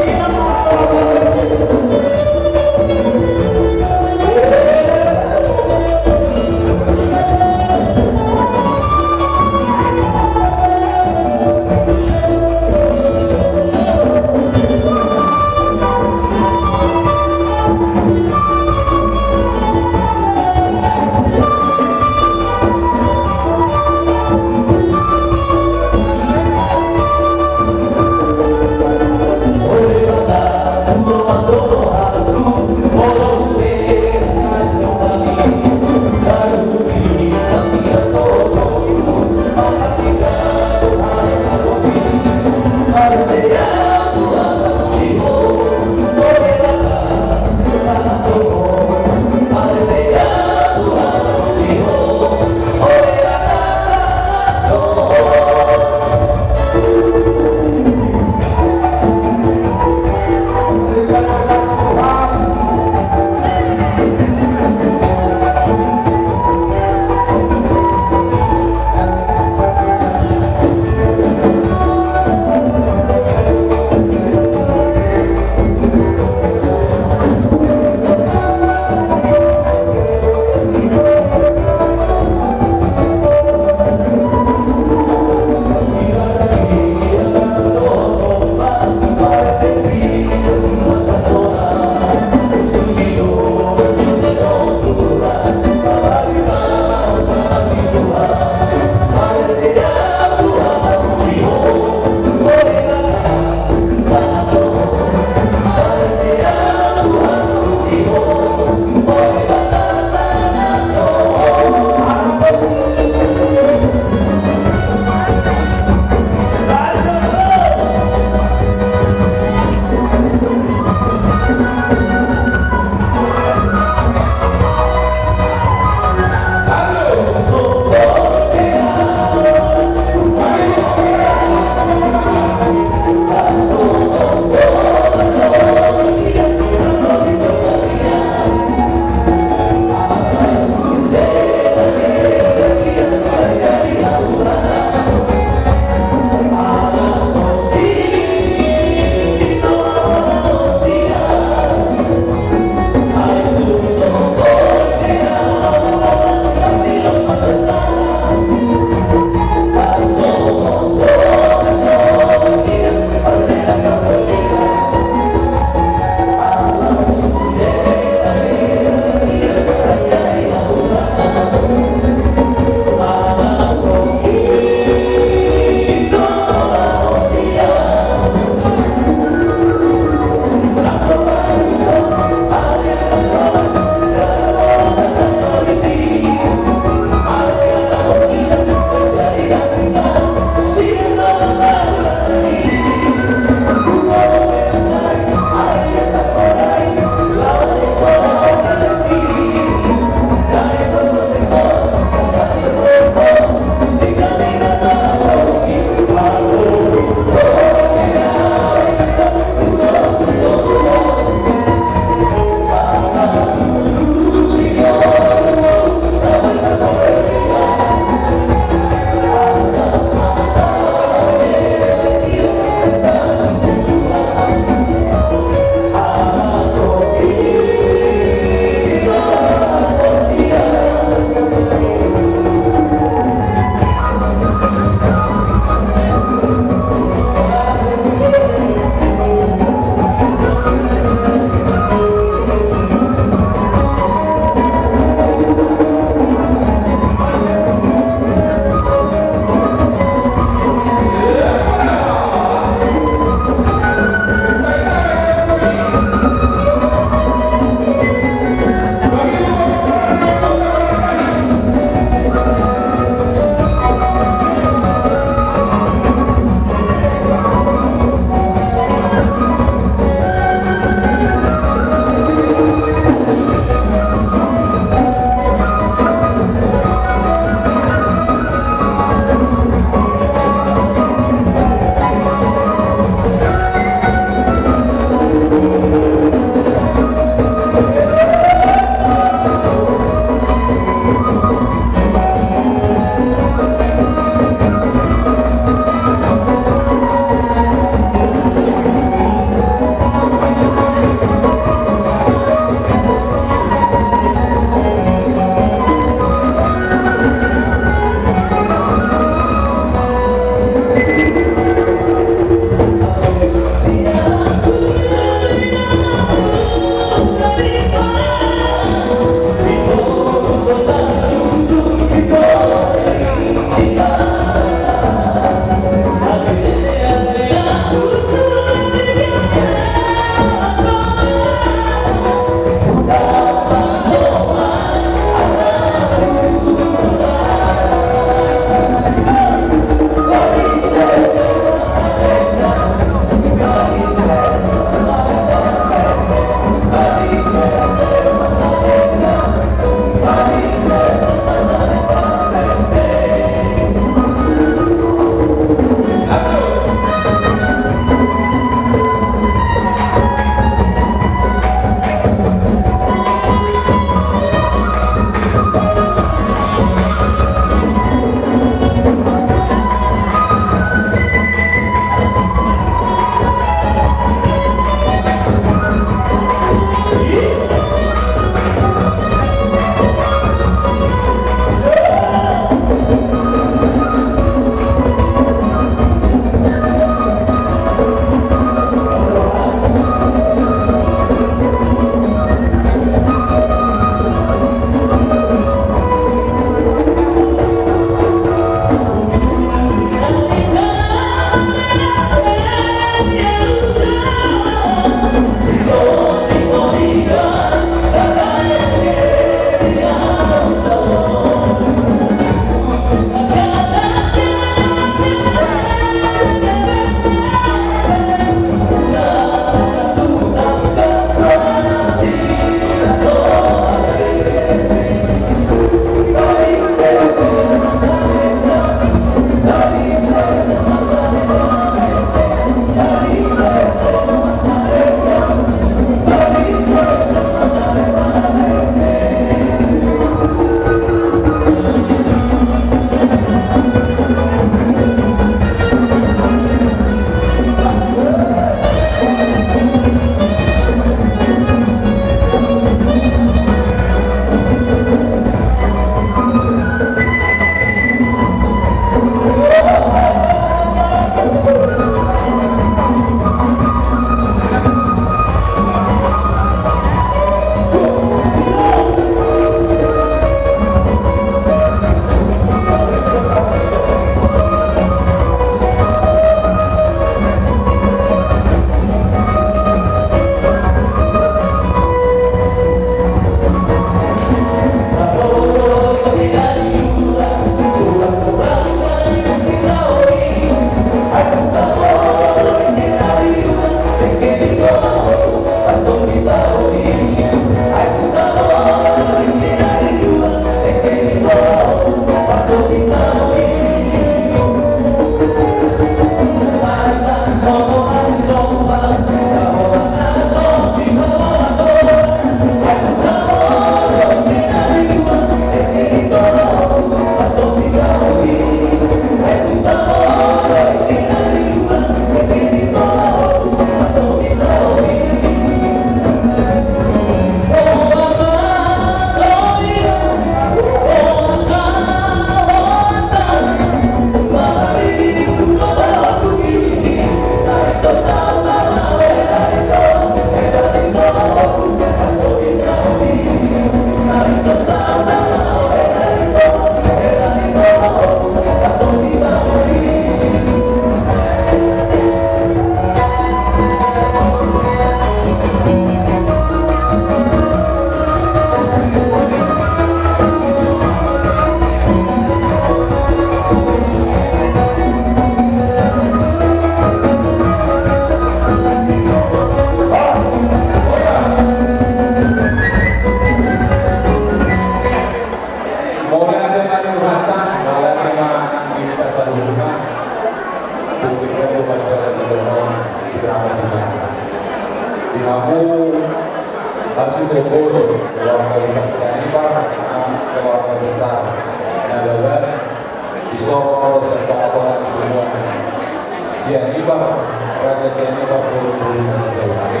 Sian i ma boru-boru na sijauh ari.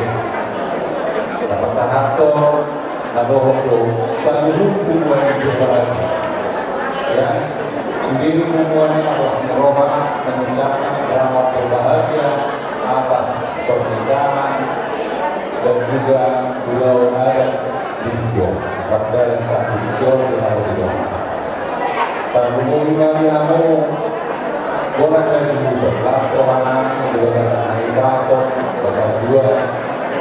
Tapasahathon na dohot do saluhut punguan ni Purbahagia. Ya, sude punguan i na las ni roha mengucapkan selamat berbahagia atas pernikahan dan juga ulaon adat di Sitio. Mardalan sahat di Sitio di hari ini. Tarlumobi ma di hamu, bona na sumurut, las rohanami, dua basa na ibason, basa dua,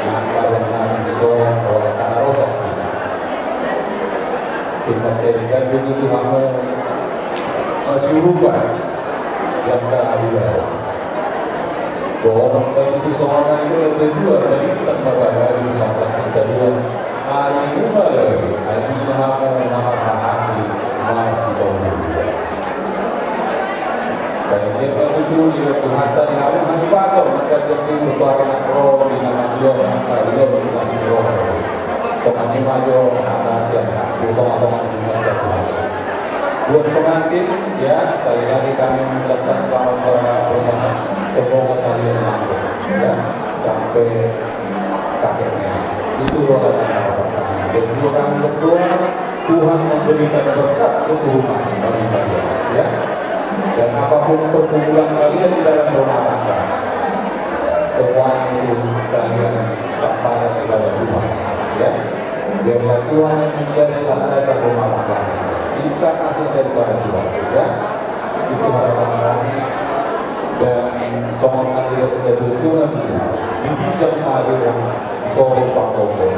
na padan nami so, ora tana rosak. Terima kasih, dan begitu hamu, masih lupa, yang tak ada. Dohot ma i tu songon na nidok ni natua-tua, marhite ma bagasan na parsatongkinan. Ai ima gabe, ai ima hamu na marhahaanggi, masitongkin. Sai dia ma tutu di Tuhanta di hamu hahipason, maka jadi bertuah na ro di nama dia, maka dia sudah ro. Songon i ma jo hata sian di tonga-tonga ni Tuhan. Buat pengantin, ya, sekali lagi kami mengucapkan selamat pernikahan. Semoga kalian langgeng, ya, sampai kakek nenek. Itu doa dari Bapak kami. Dan juga kami berdoa, Tuhan memberikan berkat keturunan bagi kalian, ya. Dan apapun pergumulan kalian di dalam rumah tangga, semuanya itu kalian sampaikan kepada Tuhan, ya. Biarlah Tuhan yang menjadi landasan rumah tangga. Kita kasih daripada Tuhan, ya. Itu harapan kami. Dan songon na nidok ni natua-tua, di ginjang ma roha, di toru panggogo.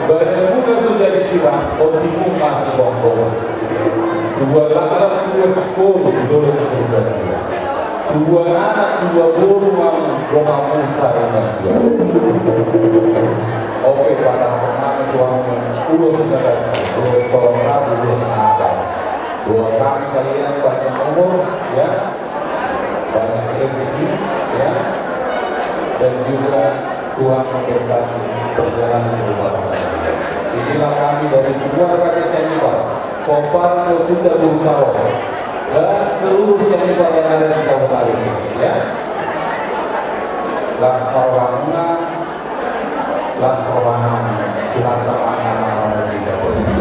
Badanmu na so jadi sirang, otikmu masih bongkok. Tubuan laklak, tubuan sikoru, di dolok Purbahagia. Tubuan anak, tubuan boru, donganmu sarimatua. Oke, pasahathon nami tu hamu ulos na badia, ulos tolor rabu, ulos na adat. Doa kami kalian panjang umur, ya, banyak rezeki, ya, dan juga Tuhan memberkati perjalanan rumah tangga. Inilah kami dari keluarga Sianipar, Pomparan Rotunda Guru Saro, dan seluruh Sianipar yang ada di Kabupaten ini, ya. Las ma rohamuna, las rohanami, Tuhan ma na mangaramoti.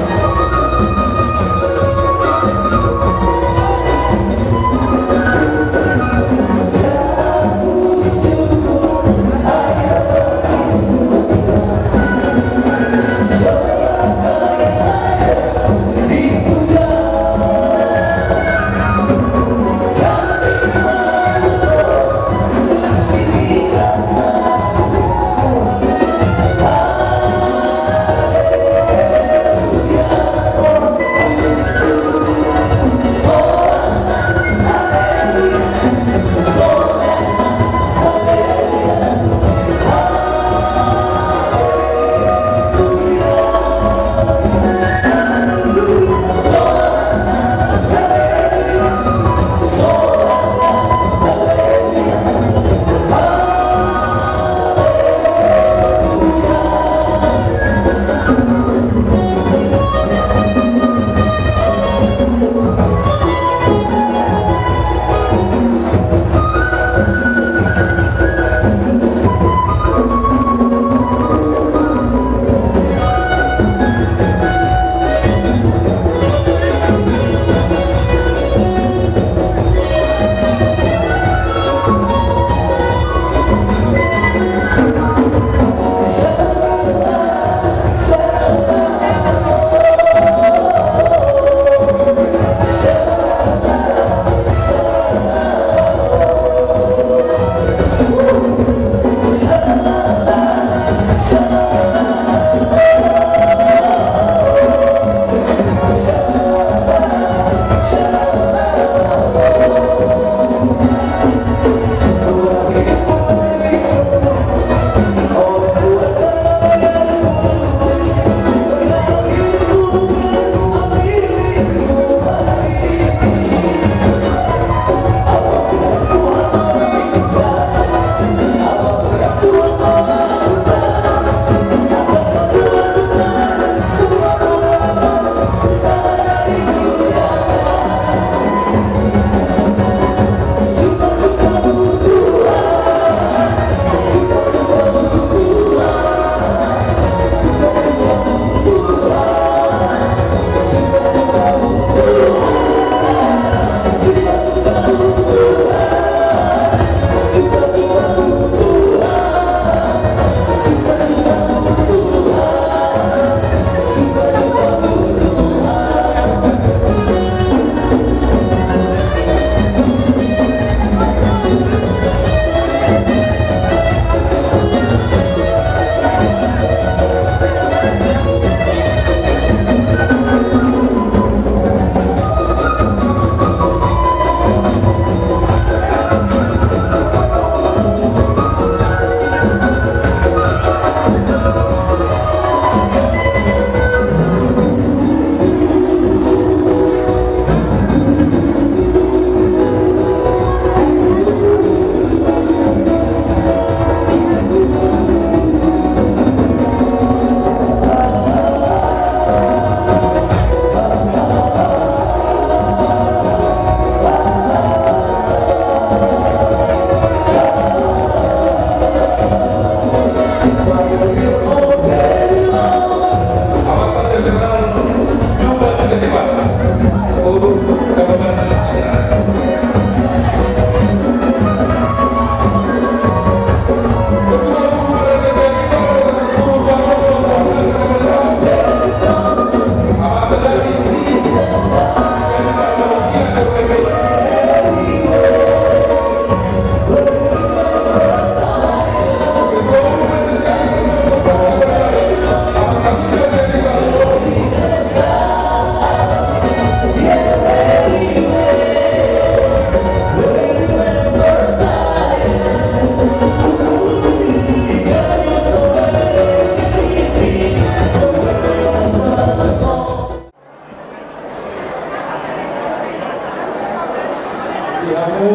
Hamu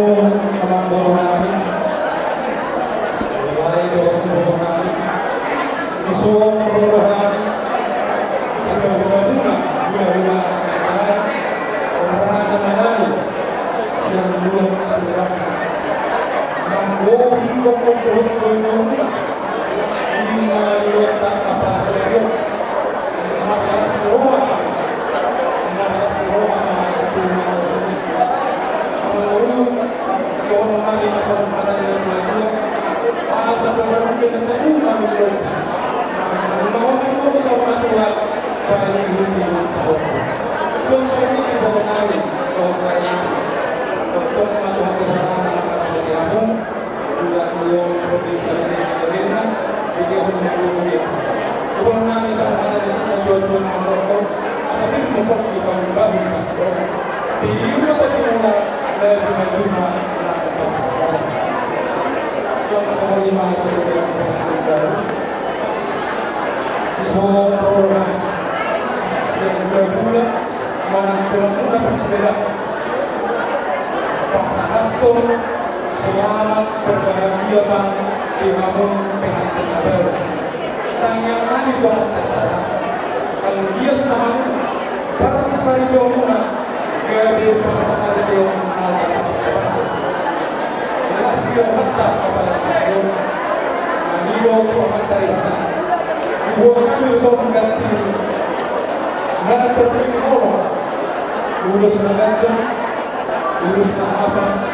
amang boru nami, lae dohot boru nami, dison ro hami, sada hulahula, hulahula, raja manami, sian luat sumedang, manggohi tongtong dohot bohuna. Ima didok hata pasahaton. Marlas ni roha. Marlas ni roha. Mangolu. Dohonon nami ma songon hata ni na tuatua. Asa tabaru dengan tadung nami dulu. Mangolu ma songon na tuatua. Baik dulu. Songon i di bawah nami. Dohot baik. Dohot ma Tuhan Tuhan. Dohot ma Tuhan Tuhan. Manang tulang muna parsepeda. Pasahathon selamat berbahagia ma di hamu pengantin na baru. Tangiang nami tu Amanta Debata, anggiat ma hamu parsaripeon muna gabe parsaripeon na las di rohanta apala di roha. Nami do tu Amanta Debata. Diboan nami do songon ganti. Manang terpilih Allah. Ulos na ganjang, ulos na hapal,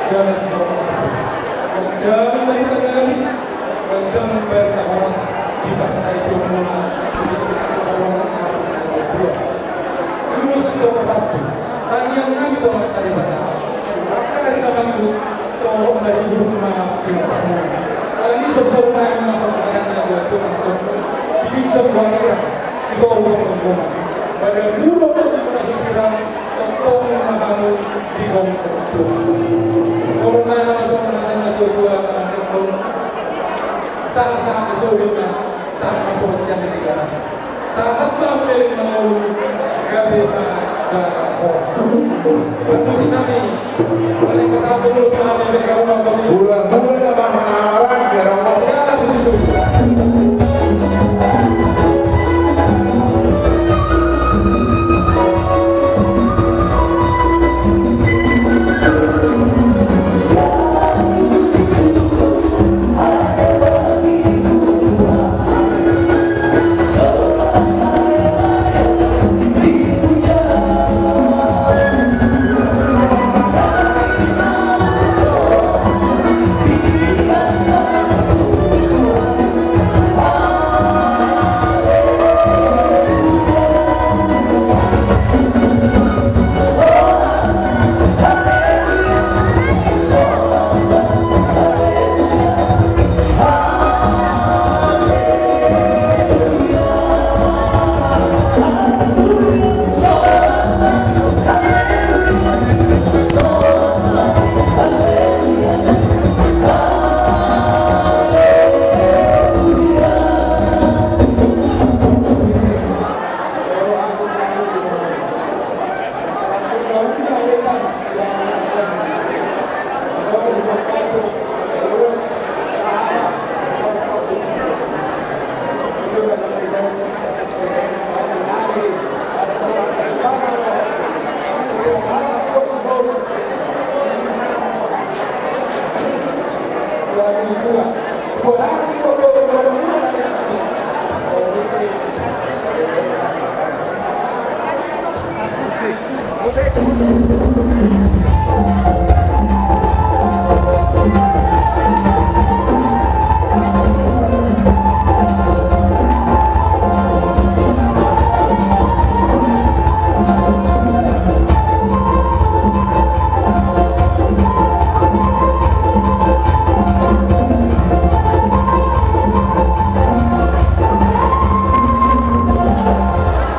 jala sihorhon. Ganjang ma di tagami, ganjang ma di tahoras, di parsaripeon muna, di parsaripeon muna. Ulos sihorhon. Tangiang nami tu Amanta Debata. Angka ari na mangihut, torop na di uhum ma di uhum. Alani so saur nami ma pangkatan na dua tu angka. Di ginjang buat ira, di toru pangkatan. Pada burung na hisirang, tongtong ma hamu di gomgom. Torop nami ma songon hata ni na tuatua. Sahat-sahat di soriona, sahat ma songon hata ni na tuatua. Sahat ma ampe mangolu, gabe ma jala horas. Parmusik nami, paling pasahat ulos nami, baik kamu nang musik. Bulan-bulan na baharan, ya Allah. Ya Allah, musik.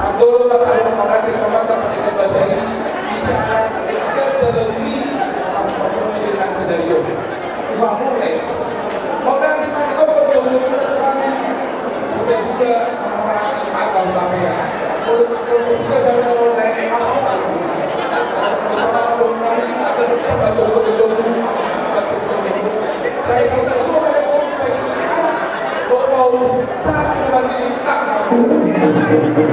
Andorang tapahangat ma hata panutupan basa i, di saat dekat dalam diri, Jadi,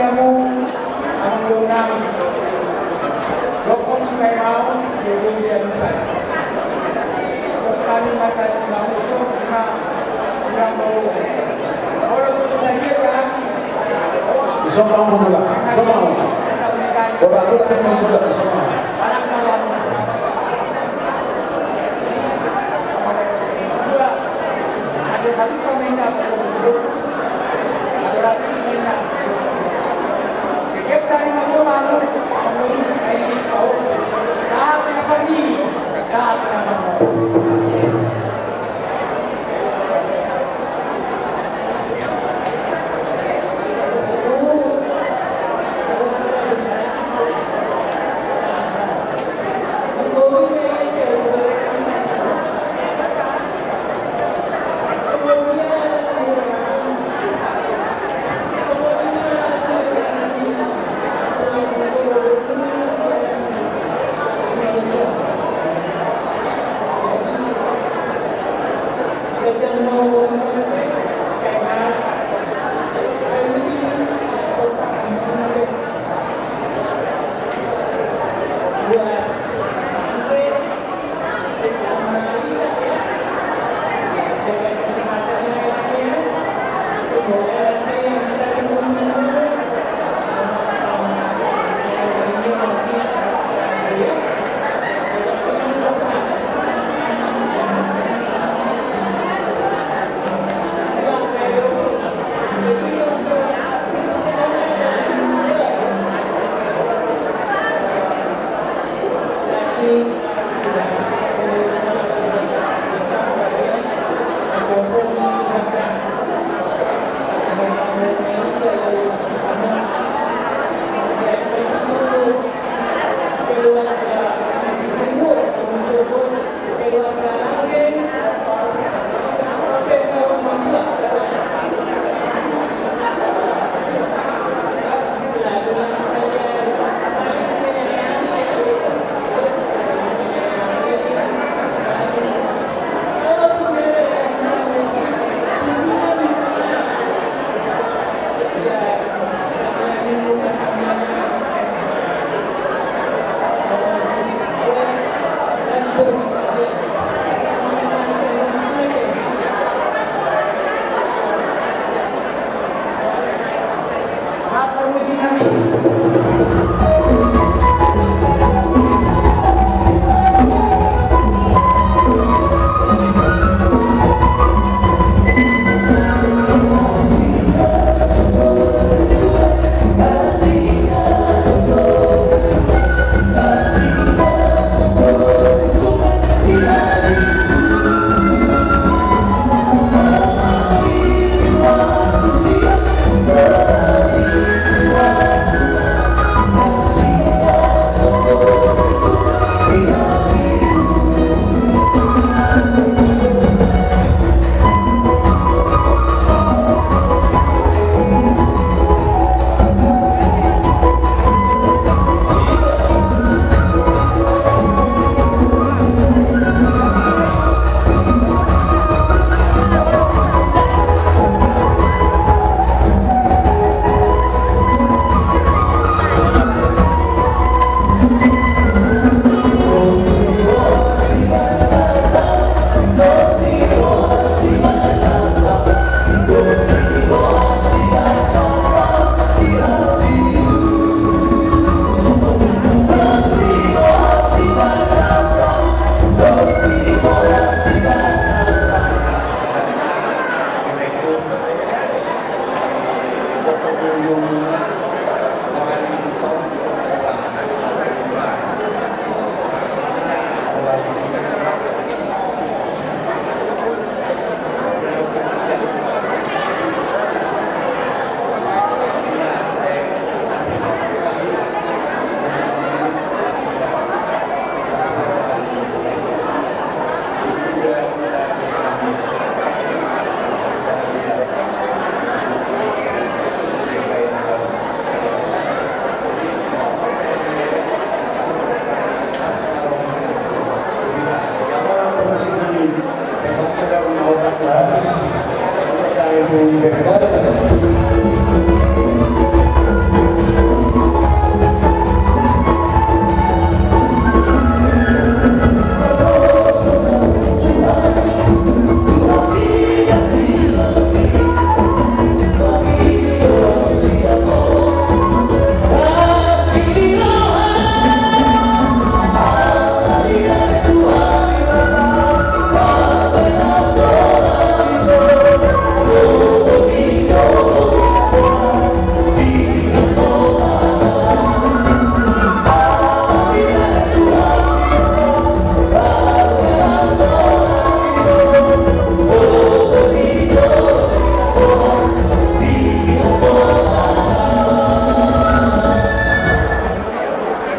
ia mu Amang Donang, dokon si Paimao, dodo si Adusan. Sotani mata si Mamuso, na, na mau. Ora tu saja kan. Isok mau pemula, isok mau. Ora tu tak mau juga, isok mau. Anak mau. Dua. Ada satu pemain dapur.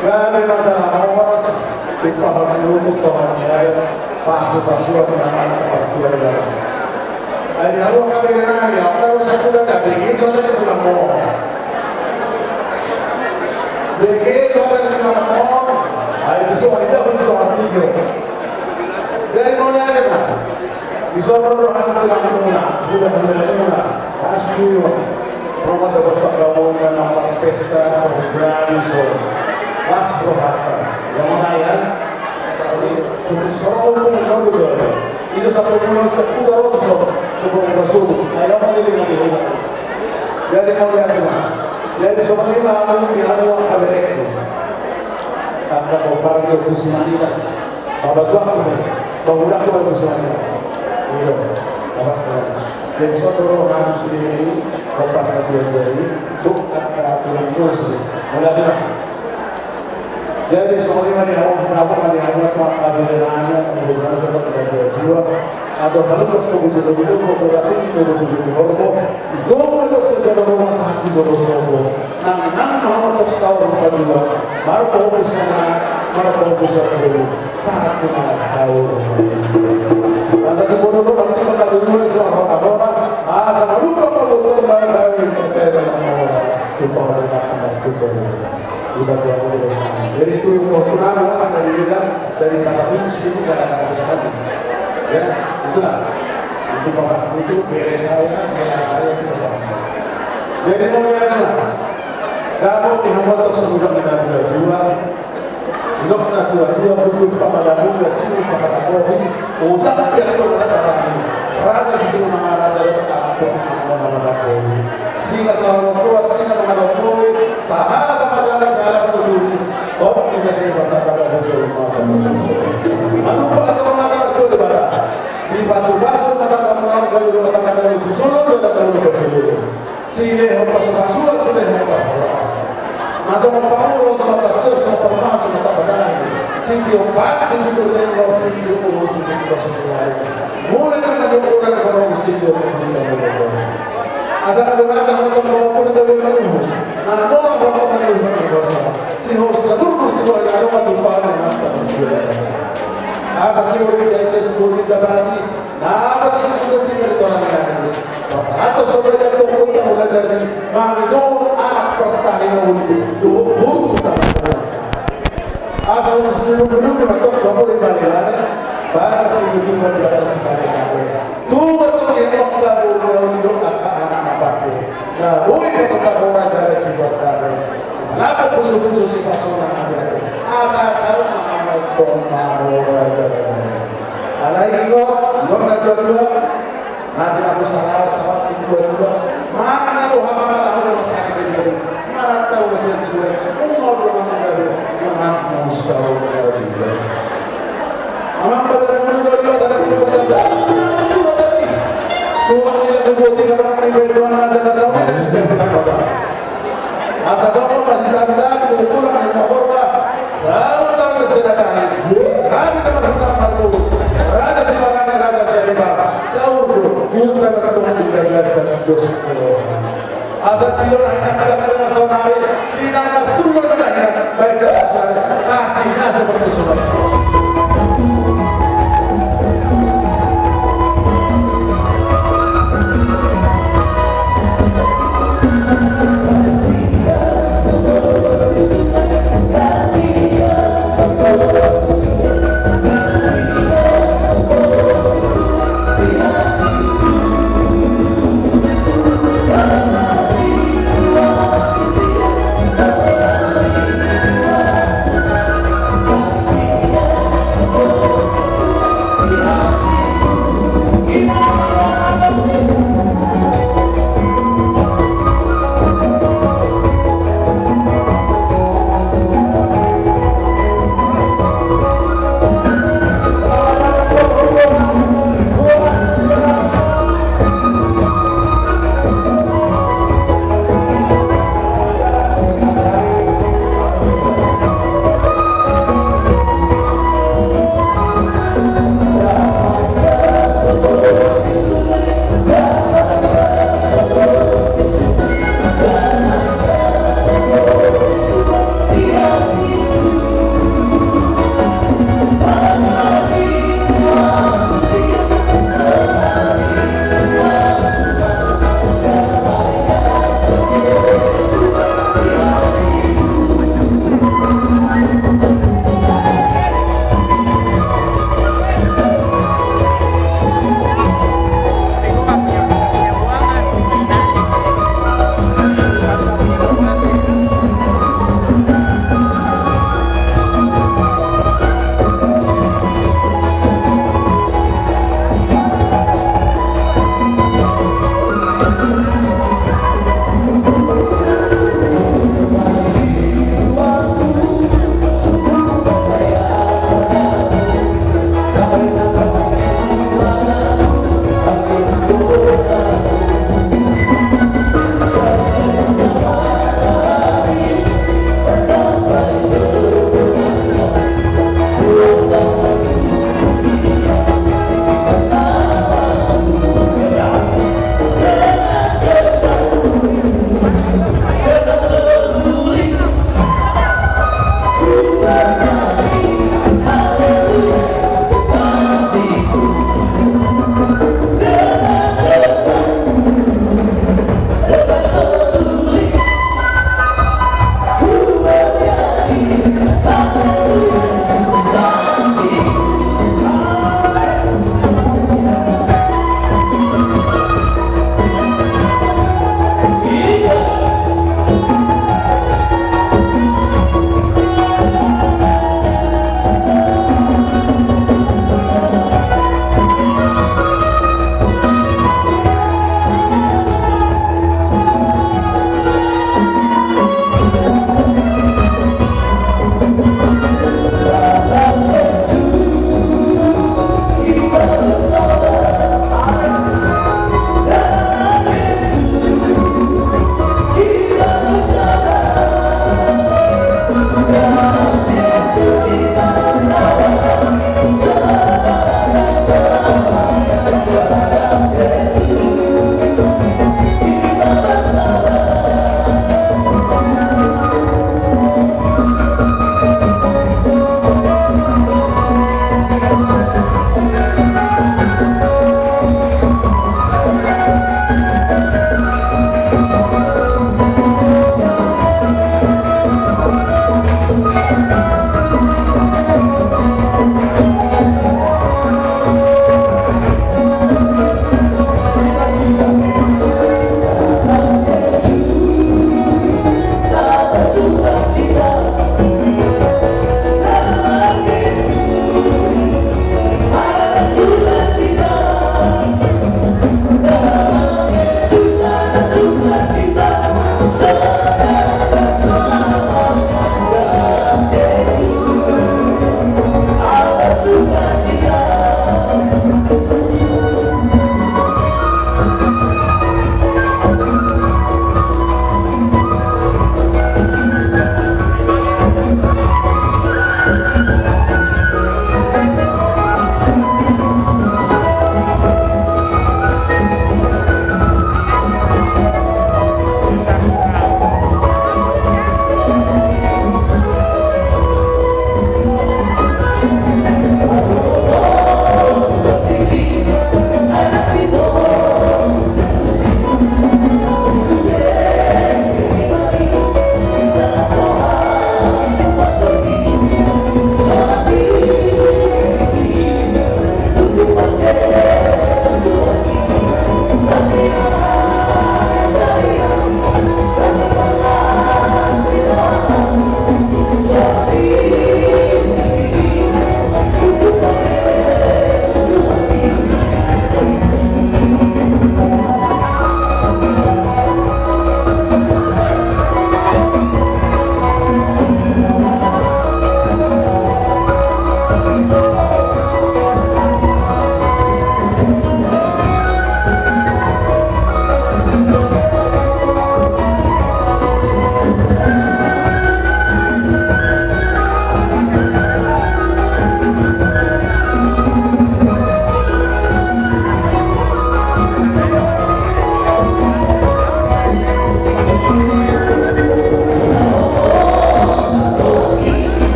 Gabe ma jala horas, di paha ni uhum, paha ni aek, pasu-pasuan na marpartua. Ai di hamu gabe nai, au sakuda gabe gitu ada di tulang mo. Begitu ada di tulang mo. Ai di soal itu, di soal itu. Jadi mau nanya, Pak. Di soal roha tulang muna, sudah mulai muna. Pasti, Pak. Roma dapat panggamuan, dapat pesta, program, so. Pas rohata. Yang mana ya? Suruh, suruh, suruh, suruh. Ini satu bulan, satu tahun, so. Coba, coba, suruh. Ayo, apa ini, ini, ini? Jadi, mau lihat, Pak. Jadi, sobat lima, aku, di anu, kabarek. Angka kompar di Opusi Manila. Babatuak tu, babudak tu bagus lah. Iyo, babatuak. Jadi, so, toro harus di kompar na dua-dua i, tu angka tulang dua sini. Mulai lah. Jadi, so, ini mani awak, apa mani awak, apa mani awak, apa mani awak, apa mani awak, atau kalau kau betul-betul kau berarti kau betul-betul horbo, kau betul secara rumah sakit kau sobo. Nang nang ma hamu tong saur matua, marpahompu sahat, marpahompu sahat tolu, sahat tu mangan saur. Maka tu bodo bodo nanti maka tu dua sahat apa apa, asa malupa kau betul mangan saur, kita orang orang, kita orang orang, kita orang orang. Udah dua puluh. Jadi itu mau kurang apa dari kita dari tanah pun sini kita akan habiskan. Ya, itulah. Itu Bapak, itu bere saya, bere saya itu Bapak. Jadi mau lihat lah. Kamu di hamba tok sebulan dengan dua dua. Inok na dua dua, buku pamadamu, dan sini pamadamu. Usah biar tuh ada barang. Raja sisi mana raja, ada apa, apa, apa, apa. Singa sahala tua, singa sahala tua, sahala pangajari, sahala panuturi. Tong, kita sini batang pada bujur mata. Manupa atau mata itu di mana? Di pasu-pasu mata kamu, kamu di rumah tangga kamu, di solo, sudah kamu di solo. Silehon pasu-pasu, silehon pasu-pasu. Masuk ke paru, sama pasir, sama permah, sama tak badai. Sing diompat, sing diompat, sing diompat, sing diompat. Mulai dengan diompat, sing diompat. Asa kada rata motong maupun dari maluhu. Nah, motong maupun dari maluhu. Si host terus keluar dari rumah tumpah dan mantap. Asa si orang jadi sebuah kita tadi. Nah, apa itu sudah tinggal di orang lain. Pas atau saudara jatuh pun tak boleh jadi. Mami dong anak pertahina untuk dua puluh tahun. Asa ulas dulu dulu di matok dua puluh lima lima. Baru itu tiba di atas sekali kali. Tuhan tuh yang mau baru mau hidup angka anak apa tuh. Nah, boi kata tak mau raja ada sifat kami. Kenapa khusus-khusus sifat seorang anak? Asa salah mengamal pun mau raja. Alai iko, iko na dua-dua. Nanti aku salah, salah si dua-dua. Mana aku hama, mana aku rumah sakit ini? Mana tahu mesin sudah? Umur rumah tangga dia. Mana aku salah dia? Amang pada dulu dua-dua, tapi dua-dua. Tuhan ini kedua tiga orang ini berdua aja tak tahu.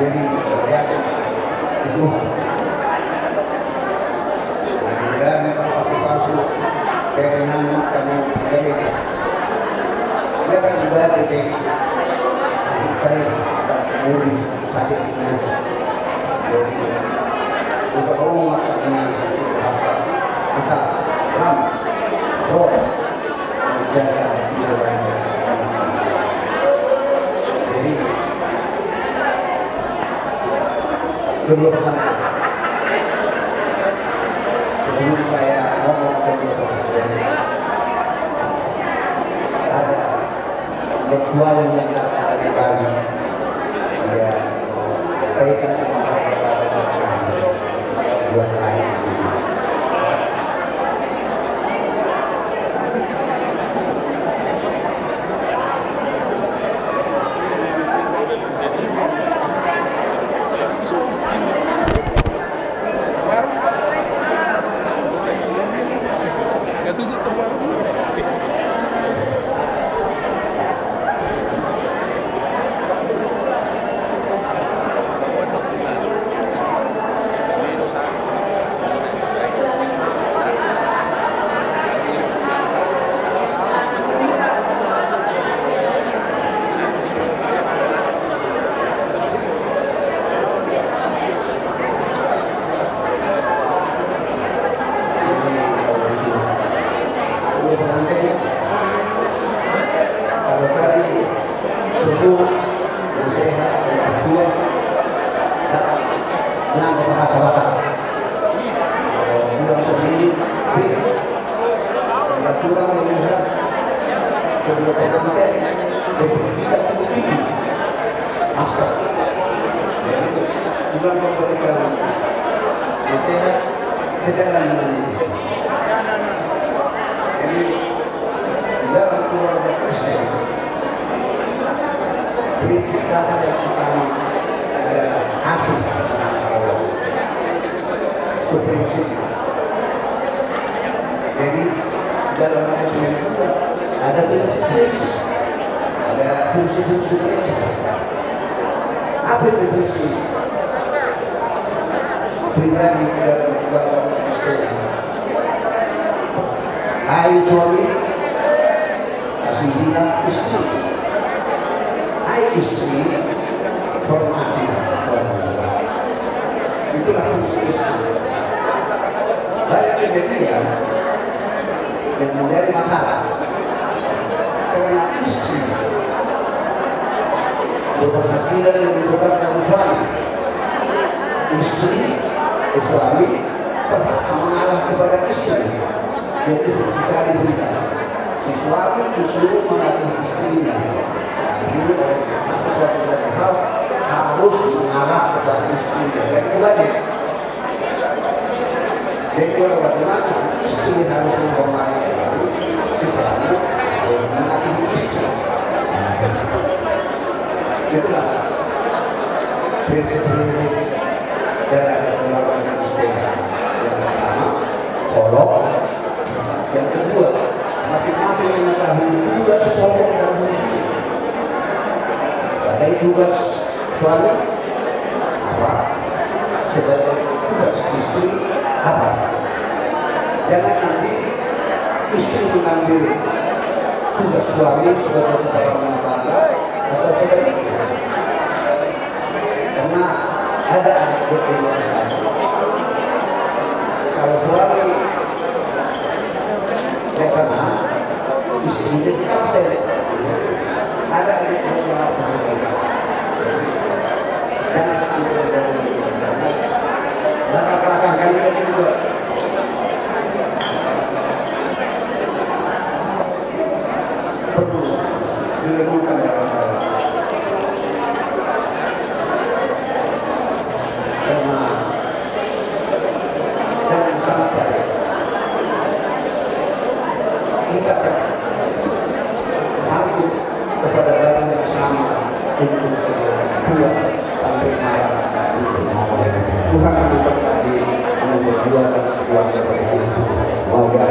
Jadi, ya, itu. Jadi, dan pasu-pasu, dari nana kami dari. Ya, kan, juga jadi. Jadi, kita ini, kita ini, sakit ini. Jadi, untuk kamu makan ini, apa? Masa, ram, roh. Jadi, kedua pengantin. Sebelum saya ngomong kedua pengantin, ada mertua yang datang dari Bali. Ya, saya kan cuma buat lain. Kalau tadi subuh nasihat dari ketua, datang dengan bahasa Batak. Kalau bilang sendiri, beda. Kalau kurang melihat kedua pengantin, beda. Tidak cukup tinggi. Masker. Jadi, kurang memberikan nasihat sejalan dengan ini. Jadi, dalam keluarga Kristen, prinsip dasar yang utama adalah kasih kepada Allah. Itu prinsip. Jadi, dalam manajemen juga ada prinsip-prinsip, ada fungsi-fungsi prinsip. Apa itu fungsi pribadi dalam keluarga Kristen? Hai suami, kasihilah istri. Hai istri, hormatilah suami. Itulah fungsi istri. Banyak kejadian yang menjadi masalah karena istri berpenghasilan yang lebih besar dari suami. Istri, eh, suami terpaksa mengalah kepada istri. Jadi, terjadi berita, si suami disuruh melatih istrinya. Jadi, oleh karena sesuatu dari hal harus mengalah kepada istrinya. Dan kembali, jadi, kalau bagaimana si istri harus menghormati suami, si suami mengasihi istri. Itulah prinsip-prinsip dalam keluarga Kristen. Yang pertama, kolok. Yang kedua, masing-masing mengetahui tugas pokok dan fungsi. Sebagai tugas suami, apa? Sebagai tugas istri, apa? Jangan nanti istri mengambil tugas suami sebagai seorang rumah tangga atau sebaliknya. Karena ada anak berkeluarga. Kalau suami, ya, karena istri ini kapten. Ada anak berkeluarga. Jangan sampai terjadi. Belakang-belakang kalian juga perlu direnungkan dalam hal. Karena jangan sampai kita terhanyut kepada batu yang sama untuk kedua sampai malam. Tuhan memberkati, memberkati Tuhan memberkati. Mau ya.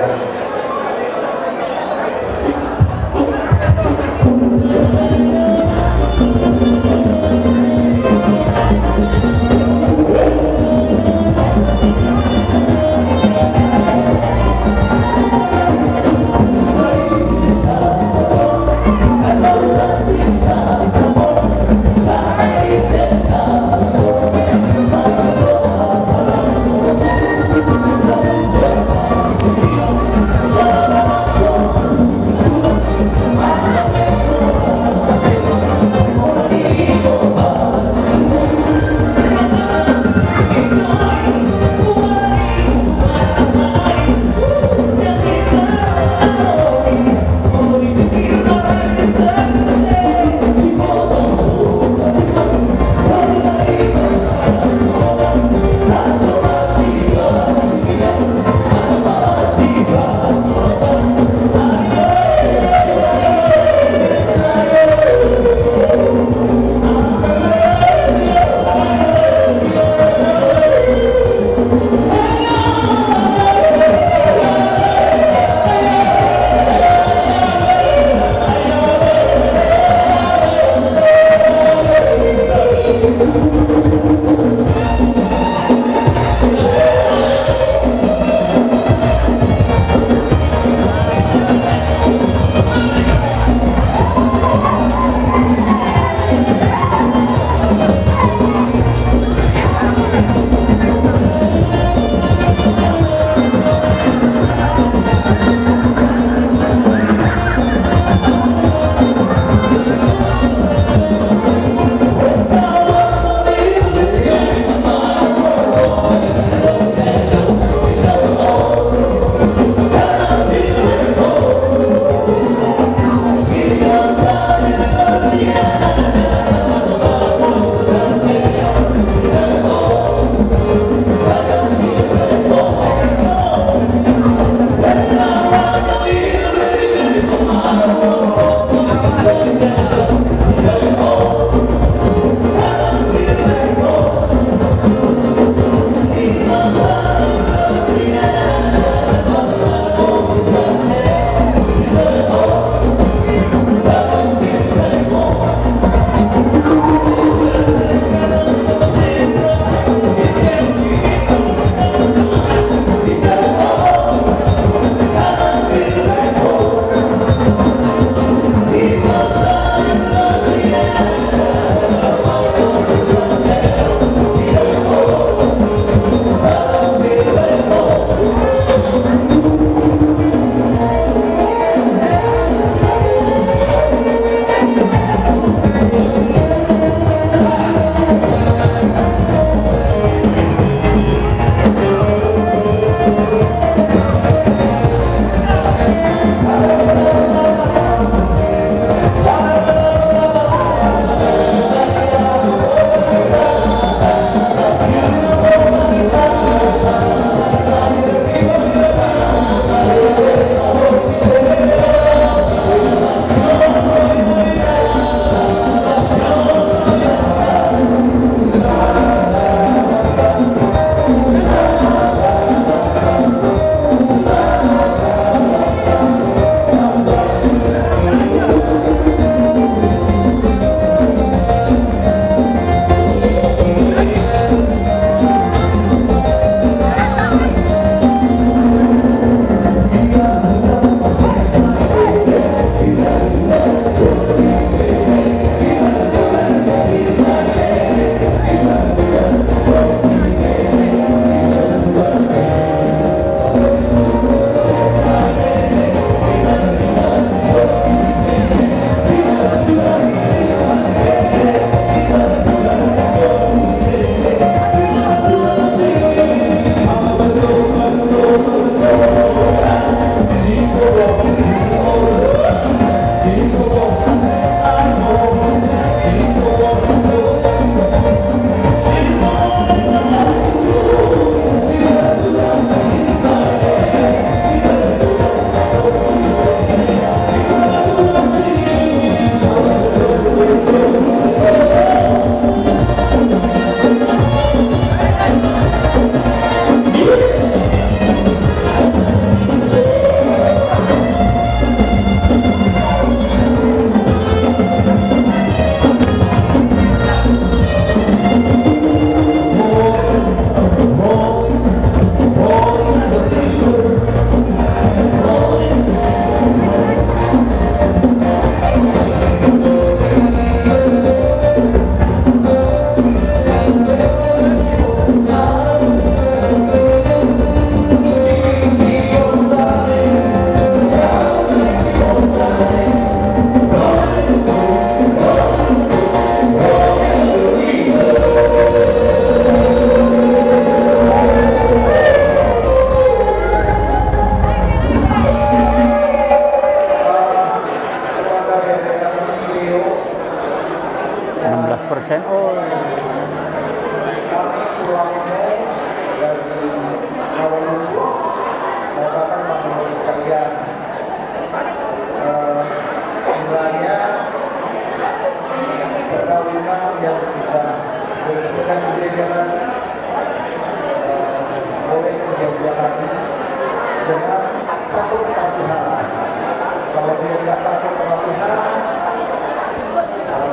Kalau dia tidak takut sama Tuhan,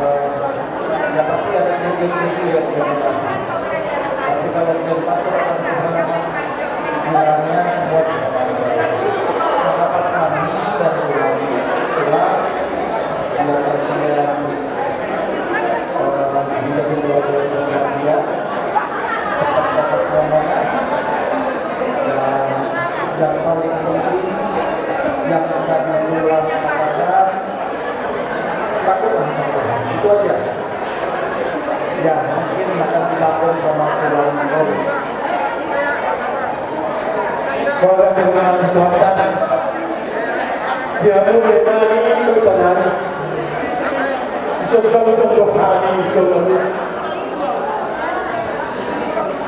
eh, ya pasti ada titik-titik yang dia lakukan. Tapi kalau dia takut sama Tuhan, Itu aja. Ya, mungkin akan disambung sama Tuhan. Pada dengan Tuhan, ya, lu benar ini benar. Sesuatu untuk hari itu.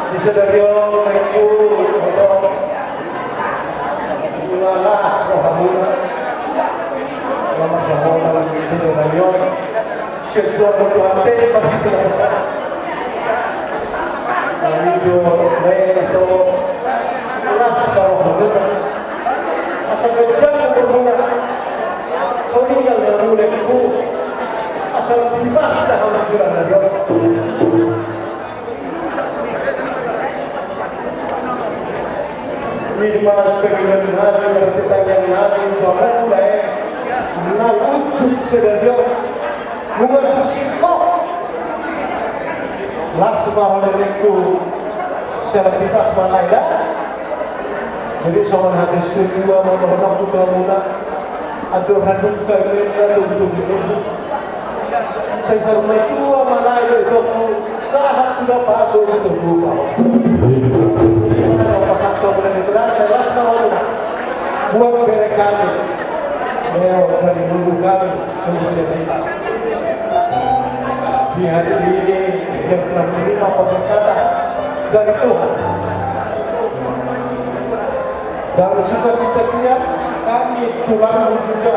Bisa dari orang itu, orang itu, las rohamuna. Lama saholan itu dari orang. Sesuatu untuk hati, pasti kita pesan. Dari itu, dari itu, las rohamuna. Asal kerja untuk muna. Soalnya yang mulai itu, asal bebas dah harus jalan dari orang. Nimas penginalan hati, pertanyaan hati, pamulai, na ujuk sedadio, nunga tusiko. Las ma ho ningku, siala pitas ma lae da. Jadi songon hata situa ma, ma, ma, ma, ma, ma, ma, Andor hadup kami na tumbuh-tumbuh. Sai saur matua ma lae dohot inongmu, sahat tu na pato di tubuh kau. Di mana kau pasang kau bulan itu dah, saya las ma lae. Buat bere kami. Leo dari dulu kami, tunggu cerita. Di hari ini, dia telah menerima pemberkatan dari Tuhan. Dalam sukacita dia, kami tulangmu juga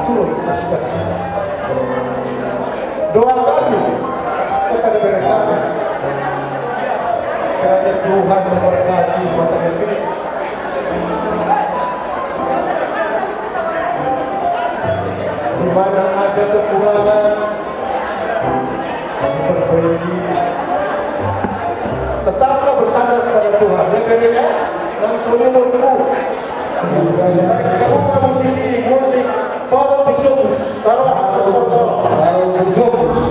turut bersukacita. Doa kami kepada mereka, kiranya Tuhan memberkati rumah tangga ini. Di mana ada kekurangan, diperbaiki. Tetaplah bersandar kepada Tuhan. Ya, Bere, ya? Langsung ini menurutmu. Kita buka musik, musik. Para Busobus. Para Busobus.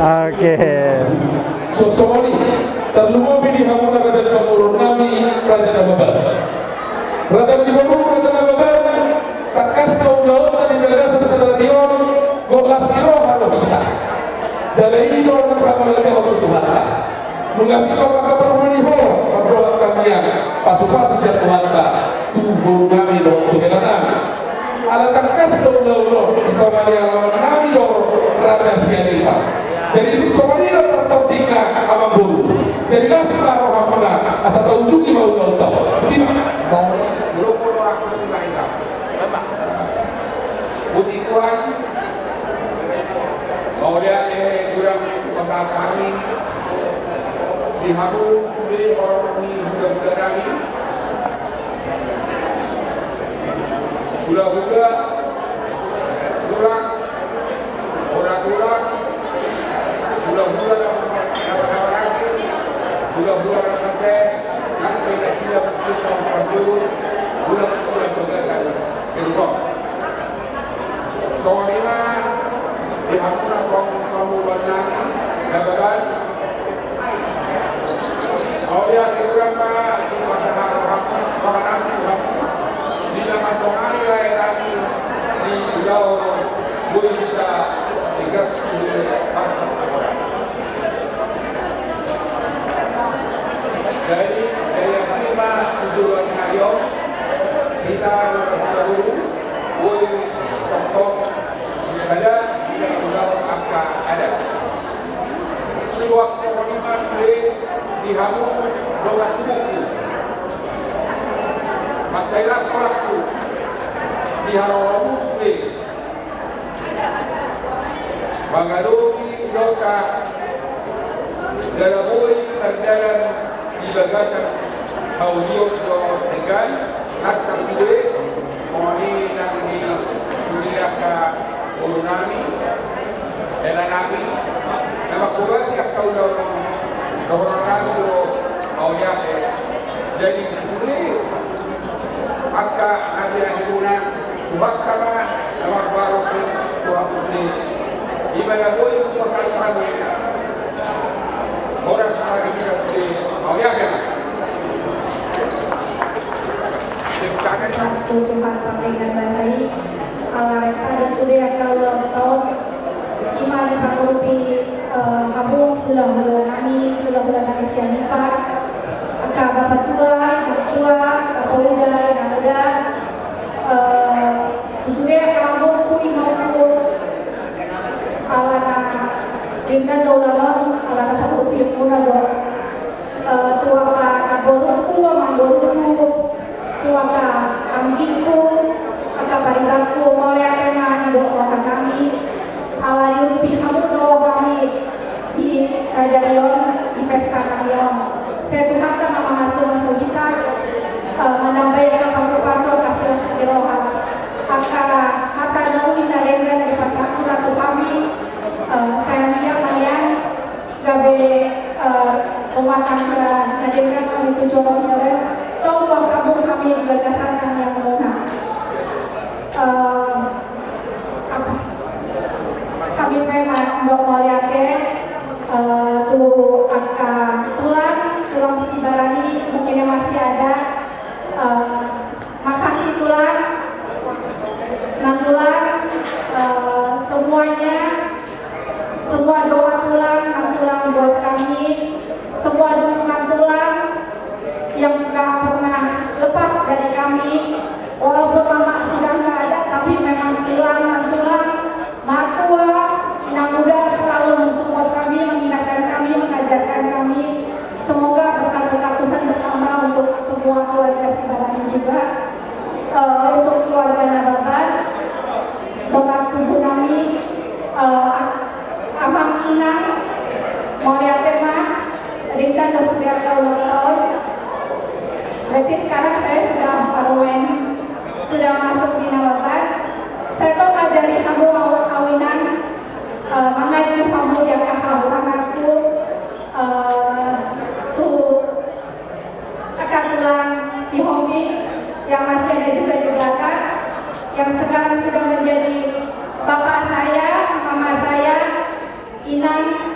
Oke. So, songon i, tarlumobi di hamuna raja ni pamoruon nami, Raja Nababan. Raja ni pamoruon, Raja Nababan, tangkas do ulaonta di bagasan sadari on, gok las ni roha do hita. Jala i do na hamuna raja on tu Tuhanta. Nunga sitongka parbue ni ho, mardongan tangiang, pasupasu sian Tuhanta, tu boru nami dohot tu hela nami. Ala tangkas do ulaon on, dipamanei alaman nami do Raja Sianipar. Jadi, songon i do partordingna, amangboru. Jadi, las ma rohamuna, asa taujungi ma ulaonta on. Botima. Molo, molo, aku tu Malaysia. Puji Tuhan. Mauliate, eh, godang pasahat hami di hamu sude horong ni hulahula nami. Hulahula, tulang, hula tulang, hulahula, hulahula, hulahula, nang pe nasida mungkin tahu pardulu, hula, hula bagasan, gerbong. Songon i ma di hamuna tong, tong, Nababan. Mauliate, godang ma di pasahat roha nami tu hamu. Di na mandongani lae nami di ulaon, boi hita tegas sude marhata. Jadi, jadi, i ma tujuan ni ari on, hita na marhulahula, boi tongtong sada, hita ulaon angka adat. Suang songon i ma sude di hamu dongan tubungku. Mansai las rohangku di haroromu sude. Mangadopi rohanta jala boi mardalan di bagasan haulion dohot denggan, nang sude, songon i nang di sude angka boru nami, hela nami, na manghobasi angka ulaon on, dohonon nami do mauliate. Jadi di sude angka na pinahimuna, Tuhanta ma na mambahen tu hamu sude. I ma na boi hupasahat hami. Horas ma di hita sude. Mauliate ma. Satu Tuhan pangkainan basa i. Ala rek pada sude angka ulaon on, i ma dipangurupi, eh, hamu hulahula nami, hulahula nami Sianipar, angka bapatua, inangtua, bapauda, inanguda, eh, tu sude angka amongku, inongku, ala na denggan do ulaon on, ala na pangurupion muna do. Eh, tu angka namborungku, amangborungku, tu angka anggingku, angka paribanku, mauliate ma nidok roha nami, ala diurupi hamu do hami di sadari on, di pesta nami on. Sai Tuhanta ma mangasumasu hita, eh, manambai angka pasupasu, angka silas ni roha. Angka hata na uli na denggan dipasahat Tuhanta tu hami, eh, sai ia malian, gabe, eh, rumah tangga na denggan hami tu joloan on, tong buat kampung hami di bagasan tangiangmuna. Eh, apa? Hami pe mandok mauliate, eh, tu angka tulang, tulang Sibarani, mungkin yang masih ada, eh, makasih tulang, nang tulang, eh, semuanya, semua doa tulang, nang tulang buat kami, semua dukungan tulang yang gak pernah lepas dari kami, walaupun mama sudah nggak ada, tapi memang tulang, nang tulang, matua, inanguda selalu mensupport kami, mengingatkan kami, mengajarkan kami. Semoga berkat-berkat Tuhan bertambah untuk semua keluarga Sibarani juga. Eh, untuk keluarga Nababan, dongan tubu nami, eh, amang inang, mauliate ma, denggan do sude angka ulang tahun. Berarti sekarang saya sudah parumaen, sudah masuk di Nababan. Sai tong ma jadi hamu au-, au inang, eh, mangaji hamu di angka hahuranganku, eh, tu angka tulang Sihombing yang masih ada juga di belakang, yang sekarang sudah menjadi bapak saya, mama saya, inang,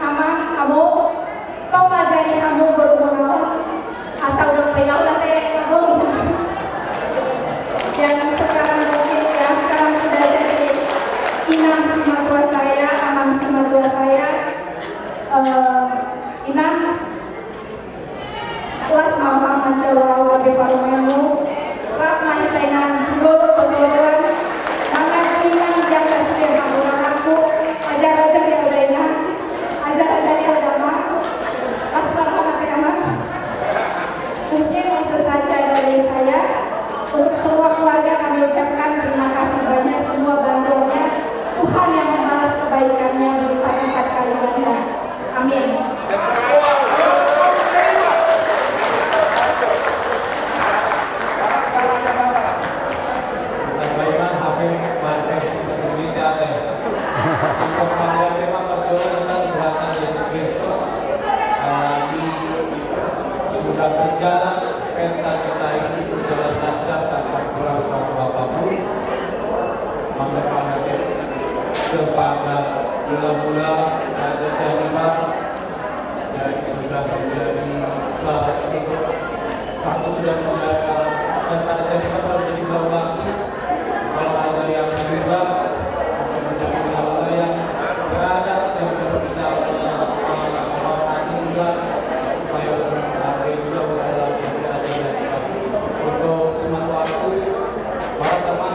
Eh, Inang, las ma hami manjalo gabe parumaenmu. Rap ma hita Inang, dua puluh dua. Mangan Inang, jangan kasih dia makan aku. Ajar-ajar ya udah Inang. Ajar-ajar ya udah mah. Las ma hami Inang. Mungkin itu saja dari saya. Untuk semua keluarga kami ucapkan terima kasih banyak semua bantuannya. Tuhan yang membalas kebaikannya berlipat-lipat kali ganda. Amin. Sudah berjalan pesta kita ini berjalan lancar tanpa kurang suatu apapun. Maka kepada mula-mula Raja Sianipar yang sudah menjadi, eh, aku sudah menjadi, dan pada Sianipar sudah menjadi mula-mula. Kalau ada yang juga untuk menjadi mula-mula yang berada yang tidak bisa, eh, menghormati juga, supaya menghargai juga mula-mula yang ada. Untuk sesuatu waktu, para teman,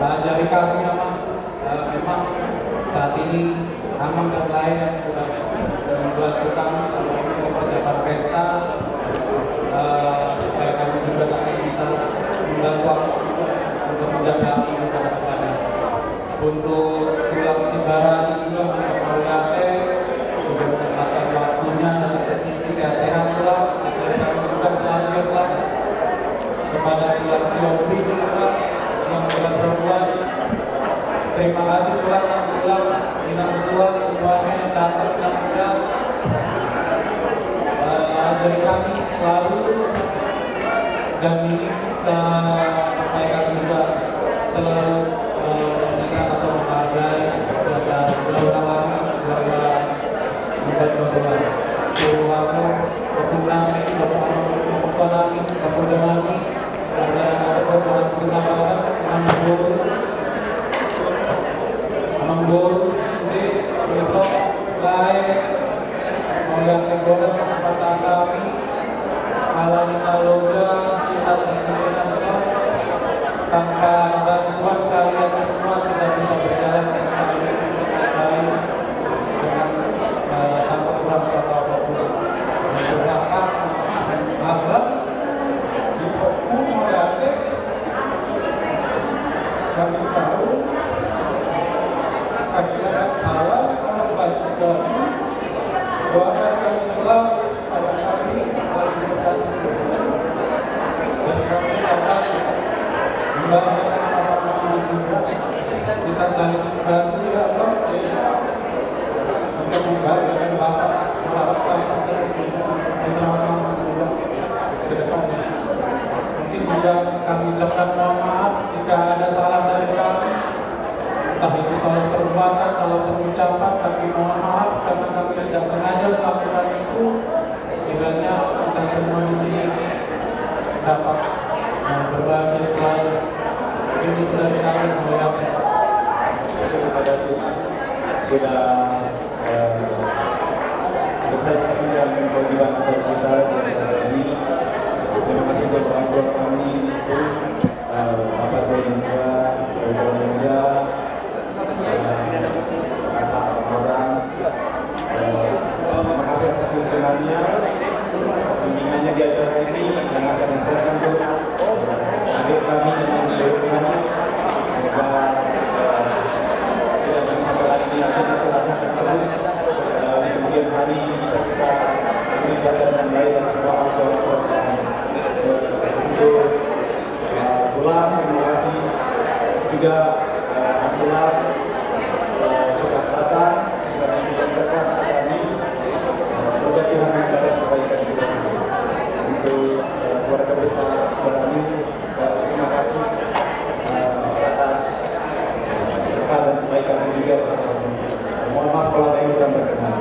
eh, dari kami, Amang, eh, memang saat ini Amang dan lain yang sudah membantu kami untuk persiapan pesta, eh, supaya kami juga nanti bisa membantu Amang juga untuk menjaga Amang dan anak-anaknya. Untuk tulang Simbarani juga, untuk Mauliate, sudah menyempatkan waktunya, dan sehat-sehat pula, dan kami juga selalu siap, Pak. Kepada tulang Sihombing juga, yang sudah berbuat. Terima kasih pula, tulang, inang tua, semuanya yang datang, inang muda. Eh, ajari kami selalu, dan ini kita sampaikan juga selalu, eh, mengingat atau menghargai jasa beliau lama, keluarga Empat Bapak, keluarga, keluarga nami, keluarga nami, keluarga nami, keluarga nami, keluarga nami, keluarga nami, keluarga nami, Amang Boru, Amang Boru, Ende, Boru, Lae, Mauliate, Godang, Pasar Kami, Alani, Maloja, kita sendiri langsung. Tanpa bantuan kalian semua tidak bisa berjalan ke sekali dengan baik, dengan, eh, tanpa kurang suatu apapun. Untuk Bapak, Abang, di Mauliate, kami tahu, kami tidak salah, kalau bagi kami, doakan kami selalu pada kami, dan kami akan membawakan anak-anak juga. Kita saling bantu, ya Allah, ya Allah. Untuk membahagiakan Bapak, merawat Bapak, dan putra Bapak juga ke depannya. Mungkin juga kami ucapkan mohon maaf jika ada salah dari kami. Entah itu salah perbuatan, salah pengucapan, kami mohon maaf karena kami tidak sengaja melakukan itu. Kiranya kita semua di sini dapat, eh, berbahagia selalu. Mungkin itu dari kami, mohon maaf. Kepada Tuhan sudah, eh, selesai menjalankan kewajiban kita di atas ini. Terima kasih buat orang tua kami, eh, Bapak Tua Indonesia, Tua Indonesia, eh, Kakak Orang, eh, terima kasih atas dukungannya, atas bimbingannya di acara ini, dan saya menyampaikan untuk adik kami dan ibu kami, semoga, eh, tidak akan sampai lagi, akan diselesaikan terus, eh, di kemudian hari bisa kita melibatkan dengan baik dan semua orang tua kami. Untuk Eh, pulang, terima kasih juga, eh, pulang, eh, sudah datang, sudah menyampaikan kami. Eh, semoga Tuhan membalas kebaikan kita. Untuk, eh, keluarga besar Barani, eh, terima kasih, eh, atas berkah dan kebaikan juga. Mohon maaf kalau ada yang kurang berkenan.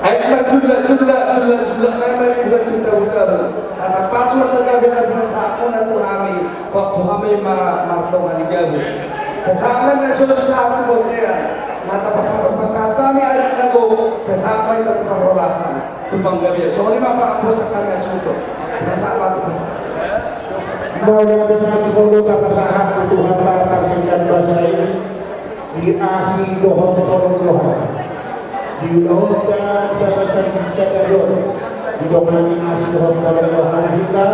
Ayo, mari jumlah, jumlah, jumlah, jumlah, mari, mari, jumlah, jumlah. Karena pas waktu kami berdoa, satu na tu hami, waktu hami ma-, martonga di jabu. Sesama na sudah satu bontean, mata pasang Panggabean. Songon i ma pangapulon sangkami asuto. Pasahat ma tu Tuhan. Mauliate ma tu Tuhan, tapasahat tu Tuhanta pardenggan basa i. Di asi dohot holong ni roha. Di ulaonta di bagasan sadari on, didongani asi dohot holong ni rohana hita,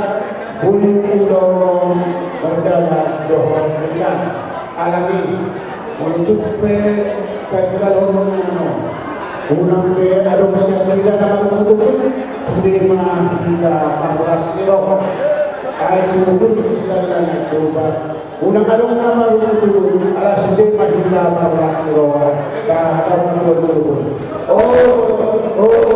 boi ulaon on mardalan dohot denggan. Alani, molo tung pe tatinggalhon on, unang be adong sian hita na marungut-ungut, sude ma hita marlas ni roha. Ai tumundul tu si Dalla na i Toba. Unang adong na marungut-ungut, ala sude ma hita marlas ni roha. Tahatahon ma tu Tuhan. Oh, oh,